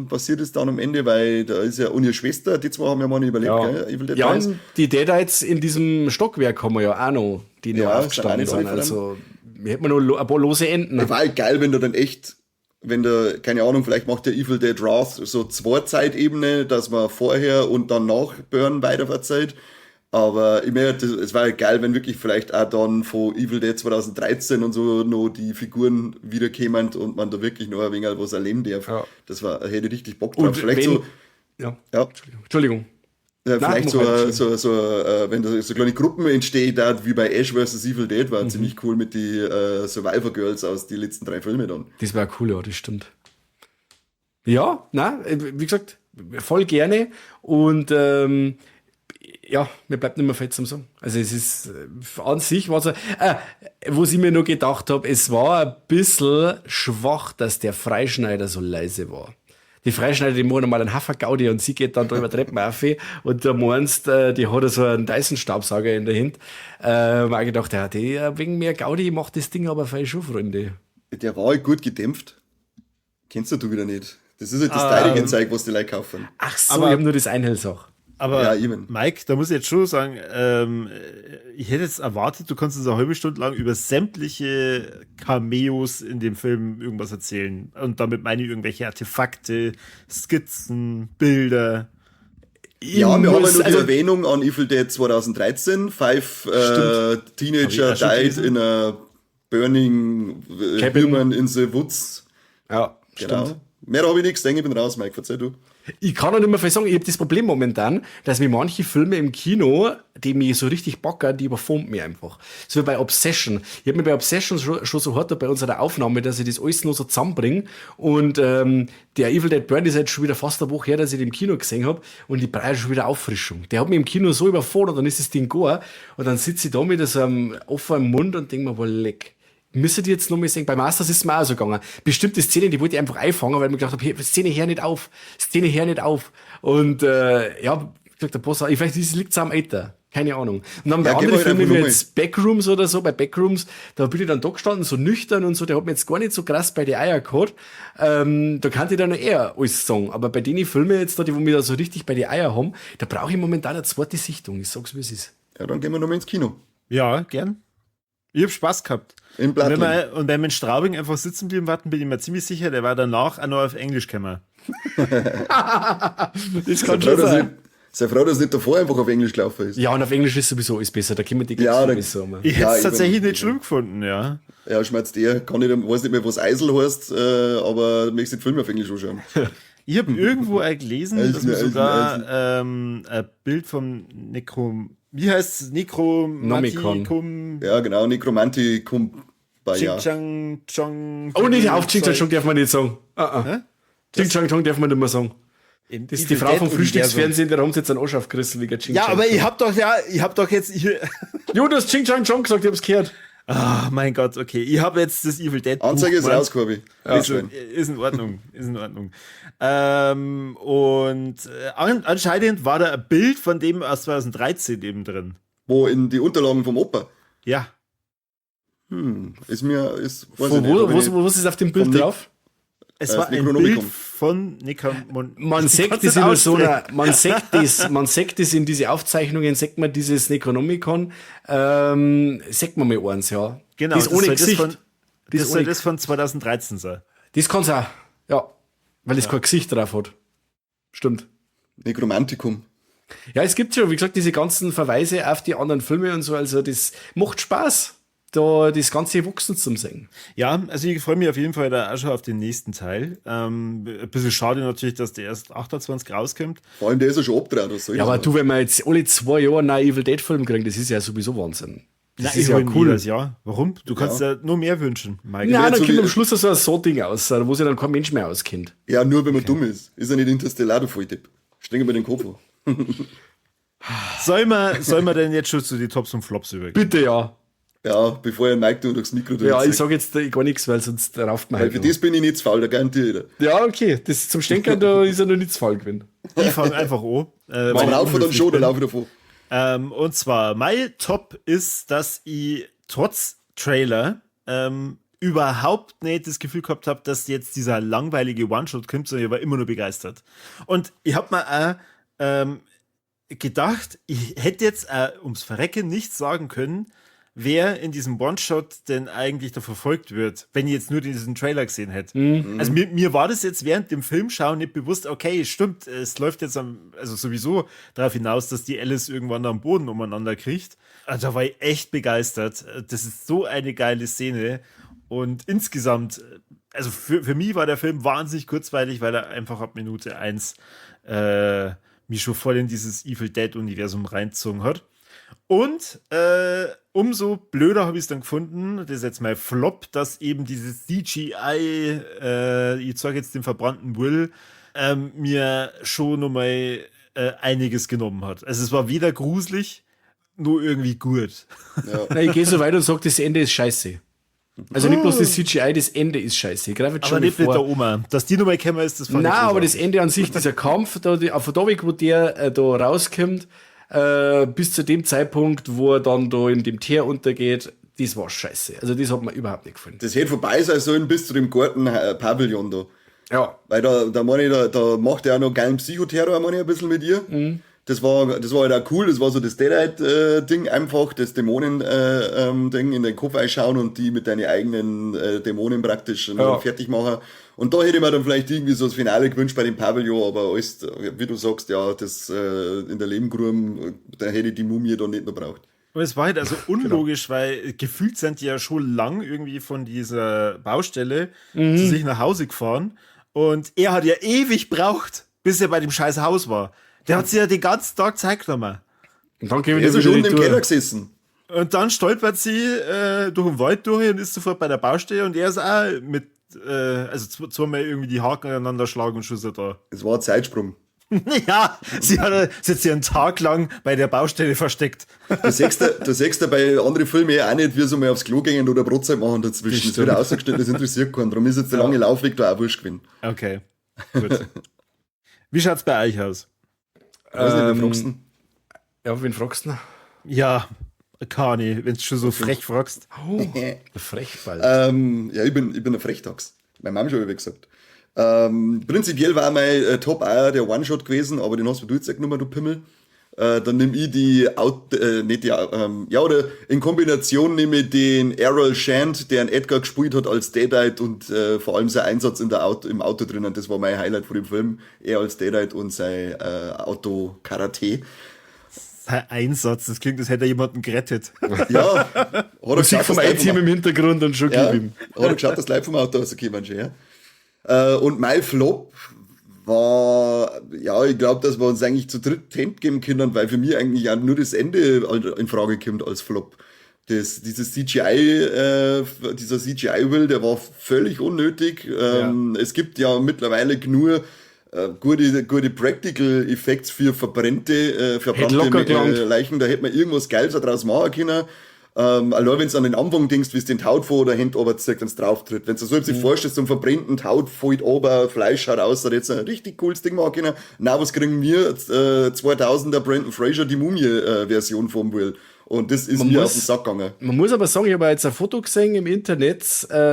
passiert ist dann am Ende, weil da ist ja und ihre Schwester, die zwei haben ja mal nicht überlebt, Ja, gell? Evil Dead ja und die Deadites in diesem Stockwerk haben wir ja auch noch, die noch Ja, aufgestanden sind. Also, wir hätten noch ein paar lose Enden. War halt geil, wenn du dann echt, wenn der, keine Ahnung, vielleicht macht der Evil Dead Wrath so zwei Zeitebene, dass man vorher und dann nach Burn weiter verzeiht. Aber ich meine, es war halt geil, wenn wirklich vielleicht auch dann von Evil Dead 2013 und so noch die Figuren wiederkämen und man da wirklich noch ein wenig was erleben darf. Ja. Das war, hätte ich richtig Bock drauf. Und vielleicht wenn, so, ja, ja. Entschuldigung. Entschuldigung. Ja, vielleicht so, wenn da so kleine Gruppen entstehen, da, wie bei Ash vs. Evil Dead, war ziemlich cool mit die Survivor Girls aus die letzten 3 Filme dann. Das war cool, ja, das stimmt. Ja, na, wie gesagt, voll gerne und ja, mir bleibt nicht mehr viel zum Sagen. Also es ist an sich war so, was ich mir nur gedacht hab, es war ein bisschen schwach, dass der Freischneider so leise war. Die Freischneider, die machen normal einen Hafergaudi und sie geht dann da über Treppen auf und da meinst, die hat so einen Dyson-Staubsauger in der Hand. Hab ich gedacht, ja, die wegen mehr Gaudi macht das Ding aber fein schon, Freunde. Der war halt gut gedämpft. Kennst du wieder nicht. Das ist halt das teurige Zeug, was die Leute kaufen. Ach so, Aber- ich hab nur das Einhellsach. Aber Ja, eben. Mike, da muss ich jetzt schon sagen, ich hätte jetzt erwartet, du kannst uns eine halbe Stunde lang über sämtliche Cameos in dem Film irgendwas erzählen. Und damit meine ich irgendwelche Artefakte, Skizzen, Bilder. Ich Ja, wir haben ja nur die Erwähnung an Evil Dead 2013. Five Teenager died in a burning Cabin. human in the woods. Ja, Genau. stimmt. Mehr habe ich nichts gesehen, ich bin raus, Mike, verzeih du. Ich kann auch nicht mehr viel sagen, ich habe das Problem momentan, dass mir manche Filme im Kino, die mich so richtig bocken, die überfahren mich einfach. So wie bei Obsession. Ich habe mir bei Obsession schon so hart bei unserer Aufnahme, dass ich das alles nur so zusammenbringe. Und der Evil Dead Burn ist jetzt schon wieder fast eine Woche her, dass ich den im Kino gesehen habe. Und ich brauche schon wieder Auffrischung. Der hat mich im Kino so überfordert, dann ist das Ding gar. Und dann sitze ich da mit so einem offenen Mund und denke mir, boah, leck. Müsstet ihr jetzt noch mal sehen. Bei Masters ist es mir auch so gegangen. Bestimmte Szenen, die wollte ich einfach einfangen, weil ich mir gedacht habe, hey, Szene her nicht auf, Szene her nicht auf. Und ja, wie gesagt, der Boss, ich weiß, das liegt am Alter. Keine Ahnung. Und dann bei Ja, gehen anderen wir halt Filmen einfach wie nochmal. jetzt Backrooms oder so, bei Backrooms, da bin ich dann da gestanden, so nüchtern und so, der hat mir jetzt gar nicht so krass bei den Eier gehabt. Da kann ich dann noch eher alles sagen. Aber bei den Filmen jetzt da, die wo mir da so richtig bei den Eier haben, da brauche ich momentan eine zweite Sichtung. Ich sag's, wie es ist. Ja, dann gehen wir nochmal ins Kino. Ja, gern. Ich hab Spaß gehabt. In Und wenn Plattling. wir in Straubing einfach sitzen blieben warten, bin ich mir ziemlich sicher, der war danach auch noch auf Englisch gekommen. Das Sei kann froh, schon dass sein. nicht, sei froh, dass nicht davor einfach auf Englisch gelaufen ist. Ja, und auf Englisch ist sowieso alles besser. Da kommen die Ja, Gags da- besser. um. Ich hätte Ja, es ich tatsächlich bin- nicht schlimm gefunden, ja. Ja, schmerzt eher. Kann nicht, weiß nicht mehr, was Eisel heißt, aber möchte den Film auf Englisch anschauen. Ich habe irgendwo auch gelesen, Eisen, dass man Eisen, sogar ein Bild vom Necrom. Wie heißt es? Necromanticum. Ja, genau, Necromanticum. Ching Ja. Chang Chong. Oh, nicht auf Ching Chang Chong darf man nicht sagen. Ah, ah. Ching Chang Chong darf man nicht mehr sagen. Im Das ist die Evil Frau Dead vom Universum. Frühstücksfernsehen, der haben sie jetzt einen Arsch aufgerissen wegen Ching Ja, Chang aber Chong. ich hab doch ja, ich hab doch jetzt hier. Jo, du hast Ching Chang Chong gesagt, ich hab's gehört. Ah, mein Gott, okay. Ich habe jetzt das Evil Dead. Anzeige Buch ist gemeint. raus, Corby. Ist, ist in Ordnung, ist in Ordnung. Und anscheinend war da ein Bild von dem aus 2013 eben drin. Wo in die Unterlagen vom Opa. Ja. Ist mir, ist, weiß Wo, ich nicht, wo, hab ich wo, nicht. wo, was ist auf dem Bild Vom Nick- drauf? Es Das war ein Bild Necronomicon. von Necromon. Man sieht das in so einer, man sieht das, man sieht das in diese Aufzeichnungen, sieht man dieses Necronomicon, sieht man mal eins, ja. Genau, Das, ohne soll Gesicht. Das, von, Das das soll ohne- das von 2013 sein. Das kann's auch, ja. Weil es kein Gesicht drauf hat. Stimmt. Necromanticum. Ja, es gibt schon, wie gesagt, diese ganzen Verweise auf die anderen Filme und so, also das macht Spaß, da das ganze Wachsen zum sehen. Ja, also ich freue mich auf jeden Fall da auch schon auf den nächsten Teil. Ein bisschen schade natürlich, dass der erst 28 rauskommt. Vor allem, der ist ja schon abgedreht. Was soll Ja, das aber noch? du, wenn wir jetzt alle 2 Jahre einen Evil Dead Film kriegen, das ist ja sowieso Wahnsinn. Das Na, ist ich ja hol mir cool. Das, ja. Warum? Du kannst ja, nur mehr wünschen, Mike. Nein, dann so kommt wie- am Schluss so ein So-Ding aus, wo sich dann kein Mensch mehr auskennt. Ja, nur wenn man dumm ist. Ist ja nicht Interstellar, du Volldepp. Streng mir den Kopf an. Soll man denn jetzt schon zu den Tops und Flops übergehen? Bitte, ja. Ja, bevor ich Mike du durchs Mikro Ja, ich durchziehe. sag jetzt gar nichts, weil sonst rauft man Weil halt für noch. das bin ich nicht zu faul, da garantiere ich dir. Ja, okay. Das zum Stänkern, da ist er noch nicht zu faul gewesen. Ich fange einfach an. Weil Zum ich Laufen dann unhöflich schon, da bin. laufe ich davon. Und zwar, mein Top ist, dass ich trotz Trailer überhaupt nicht das Gefühl gehabt habe, dass jetzt dieser langweilige One-Shot kommt, sondern ich war immer nur begeistert. Und ich habe mir auch gedacht, ich hätte jetzt ums Verrecken nicht sagen können, wer in diesem One-Shot denn eigentlich da verfolgt wird, wenn ich jetzt nur diesen Trailer gesehen hätte. Also mir war das jetzt während dem Filmschauen nicht bewusst, okay, stimmt, es läuft jetzt also sowieso darauf hinaus, dass die Alice irgendwann am Boden umeinander kriegt. Also da war ich echt begeistert. Das ist so eine geile Szene. Und insgesamt, also für mich war der Film wahnsinnig kurzweilig, weil er einfach ab Minute 1 mich schon voll in dieses Evil Dead-Universum reingezogen hat. Und umso blöder habe ich es dann gefunden, das ist jetzt mein Flop, dass eben dieses CGI, ich zeige jetzt den verbrannten Will, mir schon nochmal einiges genommen hat. Also es war weder gruselig, nur irgendwie gut. Ja. Na, ich gehe so weit und sage, das Ende ist scheiße. Also nicht bloß das CGI, das Ende ist scheiße. Ich greife jetzt Aber schon nicht mit vor. der Oma. Dass die nochmal gekommen ist, das fand Nein, ich aber das großartig. Ende an sich, dieser Kampf, da, die, von da weg, wo der da rauskommt, bis zu dem Zeitpunkt, wo er dann da in dem Teer untergeht, das war scheiße. Also das hat mir überhaupt nicht gefallen. Das hätte vorbei sein sollen bis zu dem Garten-Pavillon da. Ja. Weil da meine ich, da macht er auch noch geilen Psychoterror, meine ich, ein bisschen mit ihr. Mhm. Das war halt auch cool, das war so das Deadite-Ding einfach, das Dämonen-Ding in den Kopf einschauen und die mit deinen eigenen Dämonen praktisch noch fertig machen. Und da hätte ich mir dann vielleicht irgendwie so das Finale gewünscht bei dem Pavillon, aber alles, wie du sagst, ja, das in der Lehmgrube, da hätte ich die Mumie dann nicht noch braucht. Und es war halt also unlogisch, weil gefühlt sind die ja schon lang irgendwie von dieser Baustelle zu sich nach Hause gefahren. Und er hat ja ewig braucht, bis er bei dem scheiß Haus war. Der hat sich ja den ganzen Tag Zeit genommen. Und dann gehen wir Er ist ja wieder schon die im Tour. Keller gesessen. Und dann stolpert sie durch den Wald durch und ist sofort bei der Baustelle und er ist auch mit, also zweimal irgendwie die Haken aneinander schlagen und schon ist er da. Es war ein Zeitsprung. Ja, sie hat sie einen Tag lang bei der Baustelle versteckt. Du siehst ja bei anderen Filmen ja auch nicht, wie sie mal aufs Klo gehen oder Brotzeit machen dazwischen. Das wird ausgestellt, das interessiert keinen. Darum ist jetzt der lange Laufweg da auch wurscht gewesen. Okay, gut. Wie schaut's bei euch aus? Weiß nicht, wen fragst du? Ja, wen fragst du? Ja, Kani, wenn du schon so frech fragst. Oh, der Frechball. Ja, ich bin ein Frechdachs. Meine Mama schon immer gesagt. Prinzipiell war mein Top auch der One-Shot gewesen, aber den hast du jetzt genommen, du Pimmel. Dann nehme ich die, Out, nicht die, ja, oder in Kombination nehme ich den Errol Shand, der einen Edgar gespielt hat als Deadite und vor allem sein Einsatz im Auto drinnen, das war mein Highlight von dem Film. Er als Deadite und sein Auto-Karate. Sein Einsatz, das klingt, als hätte er jemanden gerettet. Ja, hat er Musik geschaut, vom dass A-Team im Hintergrund und schon Ja, gib ihm. hat er geschaut, dass Leute vom Auto rauskommen schon, ja. Und mein Flop war, ja, ich glaube, dass wir uns eigentlich zu dritt d'Händ geben können, weil für mich eigentlich auch nur das Ende in Frage kommt als Flop. Dieses CGI, dieser CGI-Will, der war völlig unnötig. Es gibt ja mittlerweile genug gute Practical Effects für verbrannte Locker gelangt. Leichen. Da hätte man irgendwas Geiles daraus machen können. Allein wenn du an den Anfang denkst, wie es den Haut vor der Hand runterzieht, wenn's drauf tritt. Wenn du so sich vorstellst, zum verbrannten Haut fällt ober, Fleisch schaut aus, da hättest du ein richtig cooles Ding machen können. Na, was kriegen wir? 2000er Brendan Fraser, die Mumie-Version vom Will. Und das ist Man mir muss- auf den Sack gegangen. Man muss aber sagen, ich habe jetzt ein Foto gesehen im Internet,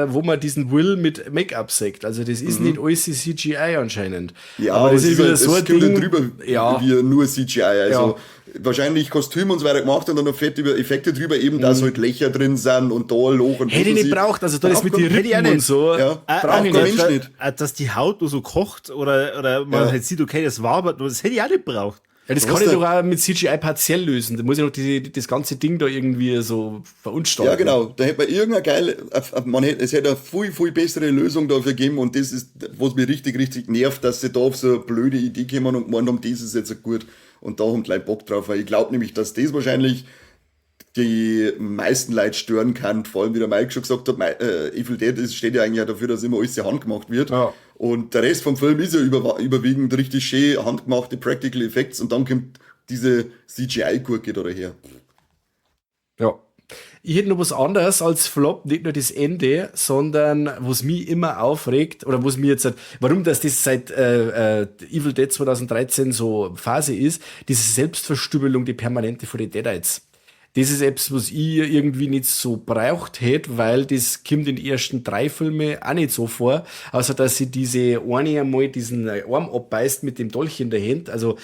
wo man diesen Will mit Make-up sieht. Also das ist nicht alles CGI anscheinend. Ja, aber das es ist wieder halt- so es ein kommt Ding. ja drüber Ja. wie nur CGI. Also wahrscheinlich Kostüm und so weiter gemacht und dann noch fett über Effekte drüber, eben, dass halt Löcher drin sind und da ein Loch und Hätte ich was nicht weiß ich. braucht, also da ist mit die Hätte ich auch Rippen und nicht. so. Ja. Brauch ich Braucht kein nicht. Mensch nicht. Dass die Haut nur so kocht oder man Ja. halt sieht, okay, das war aber, das hätte ich auch nicht braucht. Ja, das Du kann hast ich ja- doch auch mit CGI partiell lösen. Da muss ich noch das ganze Ding da irgendwie so verunstalten. Ja, genau. Da hätte man irgendeine geile, es hätte eine viel, viel bessere Lösung dafür gegeben und das ist, was mich richtig, richtig nervt, dass sie da auf so eine blöde Idee kommen und gemeint haben, das ist jetzt gut. Und da haben die Leute Bock drauf, weil ich glaube nämlich, dass das wahrscheinlich die meisten Leute stören kann. Vor allem, wie der Mike schon gesagt hat, Evil Dead steht ja eigentlich auch dafür, dass immer alles handgemacht wird. Ja. Und der Rest vom Film ist ja überwiegend richtig schön handgemachte Practical Effects und dann kommt diese CGI-Gurke da daher. Ja. Ich hätte noch was anderes als Flop, nicht nur das Ende, sondern was mich immer aufregt, oder was mir jetzt, warum das seit Evil Dead 2013 so Phase ist, diese Selbstverstümmelung, die permanente von den Deadites. Das ist etwas, was ich irgendwie nicht so braucht hätte, weil das kommt in den ersten drei Filmen auch nicht so vor, außer dass sie diese eine einmal diesen Arm abbeißt mit dem Dolch in der Hand. Also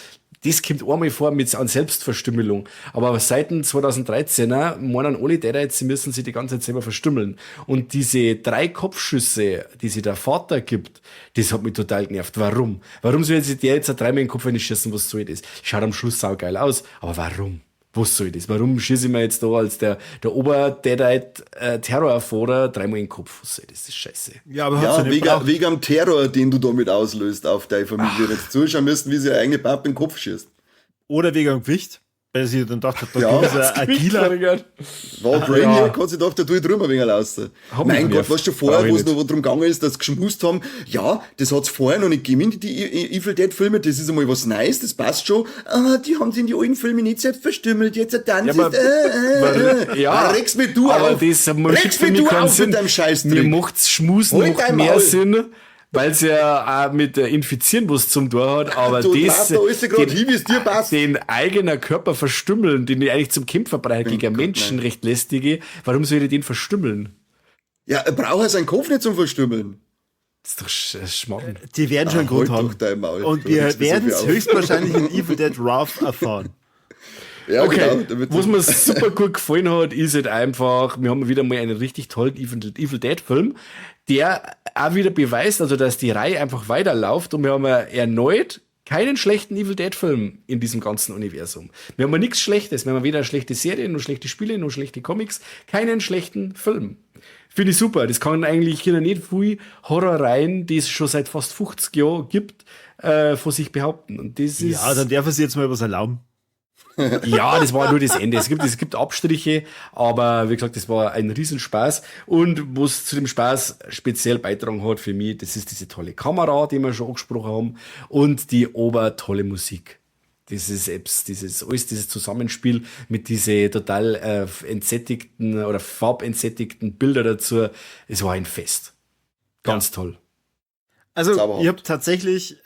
das kommt einmal vor mit an Selbstverstümmelung. Aber seit dem 2013er meinen alle Deadites, sie müssen sich die ganze Zeit selber verstümmeln. Und diese drei Kopfschüsse, die sich der Vater gibt, das hat mich total genervt. Warum? Warum soll sich der jetzt dreimal in den Kopf schießen? Was soll das? Schaut am Schluss saugeil aus. Aber warum? Was soll das? Warum schieße ich mir jetzt da als der Ober-Deadite Terrorvater dreimal in den Kopf? Was soll das? Das ist scheiße. Ja, aber hat's Ja, ja nicht wegen, gebraucht. wegen am Terror, den du damit auslöst auf deine Familie. Wenn du zuschauen müssen, wie sie ihr eigene Papa in den Kopf schießt. Oder wegen dem Gewicht, weil sie dann gedacht hat, da Ja. gibt es ein agiler. War Brainiac, hat sich gedacht, da tue ich drüber ein wenig raus. Hat mich Mein Gott, genervt. weißt du, vorher, Brauch ich wo es nicht. noch darum gegangen ist, dass sie geschmust haben, ja, das hat's vorher noch nicht gegeben in die Evil Dead Filme, das ist einmal was Neues, das passt schon. Ah, die haben sich in die alten Filme nicht selbst verstümmelt, jetzt dann Ja, aber- ist, ja, Ah, regst mich du aber auf. das macht Regst für mich mich du keinen auf Sinn. mit deinem Scheißtrick. Mir macht's Schmusen Halt noch dein mehr Maul. Sinn, weil sie ja auch mit Infizieren was zum Tor hat, aber Du das, drehst da alles grad hin, wie's dir passt. den eigenen Körper verstümmeln, den ich eigentlich zum Kämpfer brauche, gegen Menschen recht lästige, warum soll ich den verstümmeln? Ja, er braucht er seinen Kopf nicht zum Verstümmeln. Das ist doch Schmarrn. Die werden schon einen Grund halt haben. doch dein Maul. Und Du wir regst mich so werden viel es auf. höchstwahrscheinlich in Evil Dead Wrath erfahren. Ja, Okay, genau. Damit was mir super gut gefallen hat, ist halt einfach, wir haben wieder mal einen richtig tollen Evil Dead Film, der auch wieder beweist, also dass die Reihe einfach weiterläuft und wir haben ja erneut keinen schlechten Evil Dead Film in diesem ganzen Universum. Wir haben ja nichts Schlechtes, wir haben weder schlechte Serien, noch schlechte Spiele, noch schlechte Comics, keinen schlechten Film. Finde ich super. Das kann eigentlich hier nicht viel Horrorreihen, die es schon seit fast 50 Jahren gibt, von sich behaupten. Und das ist Ja, dann darf er sich jetzt mal was erlauben. Ja, das war nur das Ende. Es gibt Abstriche, aber wie gesagt, das war ein Riesenspaß. Und was zu dem Spaß speziell beitragen hat für mich, das ist diese tolle Kamera, die wir schon angesprochen haben, und die obertolle Musik. Dieses Apps, dieses, alles dieses Zusammenspiel mit diese total entsättigten oder farbentsättigten Bilder dazu, es war ein Fest. Ganz toll. Also, ich habe tatsächlich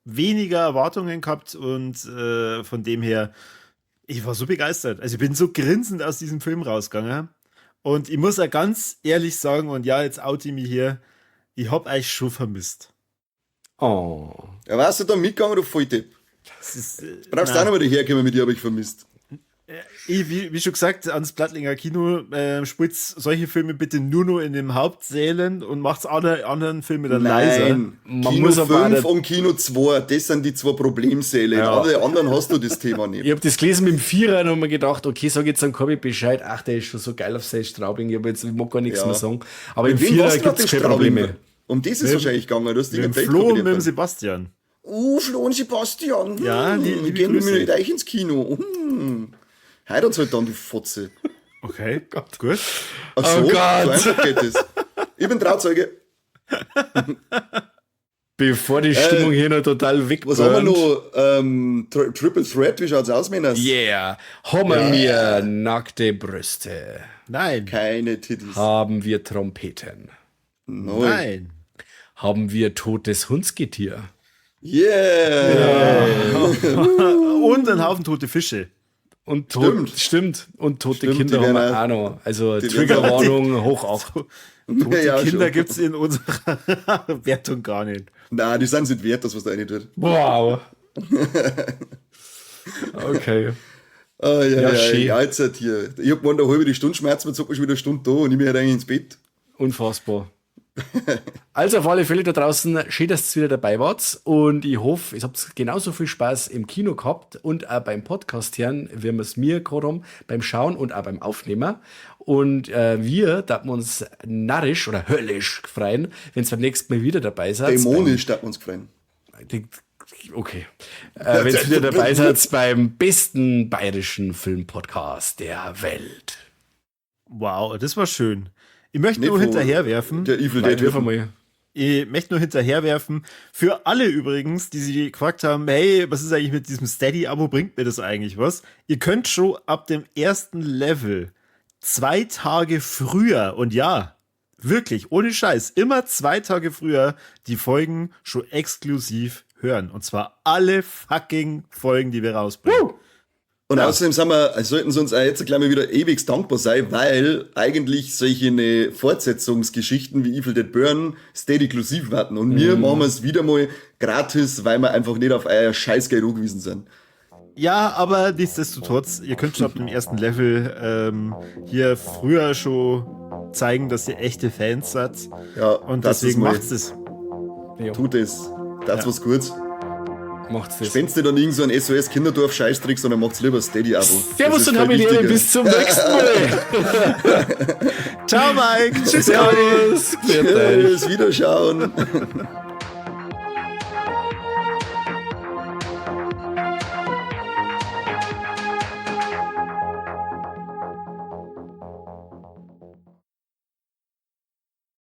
weniger Erwartungen gehabt und von dem her, ich war so begeistert. Also ich bin so grinsend aus diesem Film rausgegangen. Und ich muss ja ganz ehrlich sagen, und ja, jetzt oute ich mich hier, ich hab euch schon vermisst. Oh. Ja, warst du da mitgegangen, du Volldepp? Das ist, brauchst du auch noch mal daherkommen, mit dir habe ich vermisst. Ich, wie schon gesagt, ans Plattlinger Kino spielt solche Filme bitte nur noch in den Hauptsälen und macht's alle anderen Filme dann leiser. Nein, Man Kino muss aber 5 und Kino 2, das sind die zwei Problemsäle. Ja. In alle anderen hast du das Thema nicht. Ich hab das gelesen mit dem Vierer und hab mir gedacht, okay, sag jetzt an Corby Bescheid, ach, der ist schon so geil auf sein Straubing, ich, hab jetzt, ich mag gar nichts Ja. mehr sagen. Aber im Vierer gibt's keine? Probleme. Um das ist wahrscheinlich gegangen. Du hast Mit dem Flo und mit dem Sebastian. Oh, Flo und Sebastian. Ja, liebe gehen mit mir nicht euch ins Kino. Heirats's halt dann, du Fotze. Okay, Gott. Gut. Ach so, Oh Gott. so einfach geht das. Ich bin Trauzeuge. Bevor die Stimmung hier noch total weg Was haben wir noch? Triple Threat, wie schaut's aus, Männers? Yeah. Haben wir nackte Brüste? Nein. Keine Titties. Haben wir Trompeten? Nein. Nein. Haben wir totes Hundsgetier? Yeah. Und ein Haufen tote Fische. Und tot, stimmt. Stimmt. Und tote Stimmt, Kinder haben wir auch noch. Also Triggerwarnung hoch 8. Tote Ja, Kinder schon. gibt's in unserer Wertung gar nicht. Nein, die sind nicht wert, das, was da rein tut. Wow. Okay. Ah, ja, Ja, ja, ja, jetzt halt hier. Ich hab gemeint, eine halbe Stunde Schmerz, jetzt schon wieder eine Stunde da und ich bin halt eigentlich ins Bett. Unfassbar. Also auf alle Fälle da draußen, schön, dass ihr wieder dabei wart und ich hoffe, ihr habt genauso viel Spaß im Kino gehabt und auch beim Podcast hören, wie wir es mir gerade haben, beim Schauen und auch beim Aufnehmen. Und wir darf uns narrisch oder höllisch freuen, wenn ihr beim nächsten Mal wieder dabei seid. Dämonisch darf uns freuen. Okay. Wenn ihr wieder dabei seid beim besten bayerischen Filmpodcast der Welt. Wow, das war schön. Ich möchte nur hinterherwerfen. Der Evil Dead. Wirf einmal. Ich möchte nur hinterherwerfen, für alle übrigens, die sich gefragt haben, hey, was ist eigentlich mit diesem Steady-Abo, bringt mir das eigentlich was? Ihr könnt schon ab dem ersten Level 2 Tage früher, und ja, wirklich, ohne Scheiß, immer 2 Tage früher die Folgen schon exklusiv hören. Und zwar alle fucking Folgen, die wir rausbringen. Und außerdem sind wir, sollten sie uns auch jetzt gleich mal wieder ewig dankbar sein, weil eigentlich solche ne Fortsetzungsgeschichten wie Evil Dead Burn Steady-inklusiv warten. Und wir machen es wieder mal gratis, weil wir einfach nicht auf euer Scheißgeld angewiesen sind. Ja, aber nichtsdestotrotz, ihr könnt schon ab dem ersten Level hier früher schon zeigen, dass ihr echte Fans seid. Ja, und das deswegen macht's das. Ja. Tut es. Das ja. Was Gutes. Macht's das. Spendest nicht an irgend so ein SOS Kinderdorf-Scheißtrick, sondern macht's lieber Steady-Abo. Servus und habe die bis zum nächsten Mal. Ciao, Mike. Tschüss, Servus. Tschüss, Wiederschauen.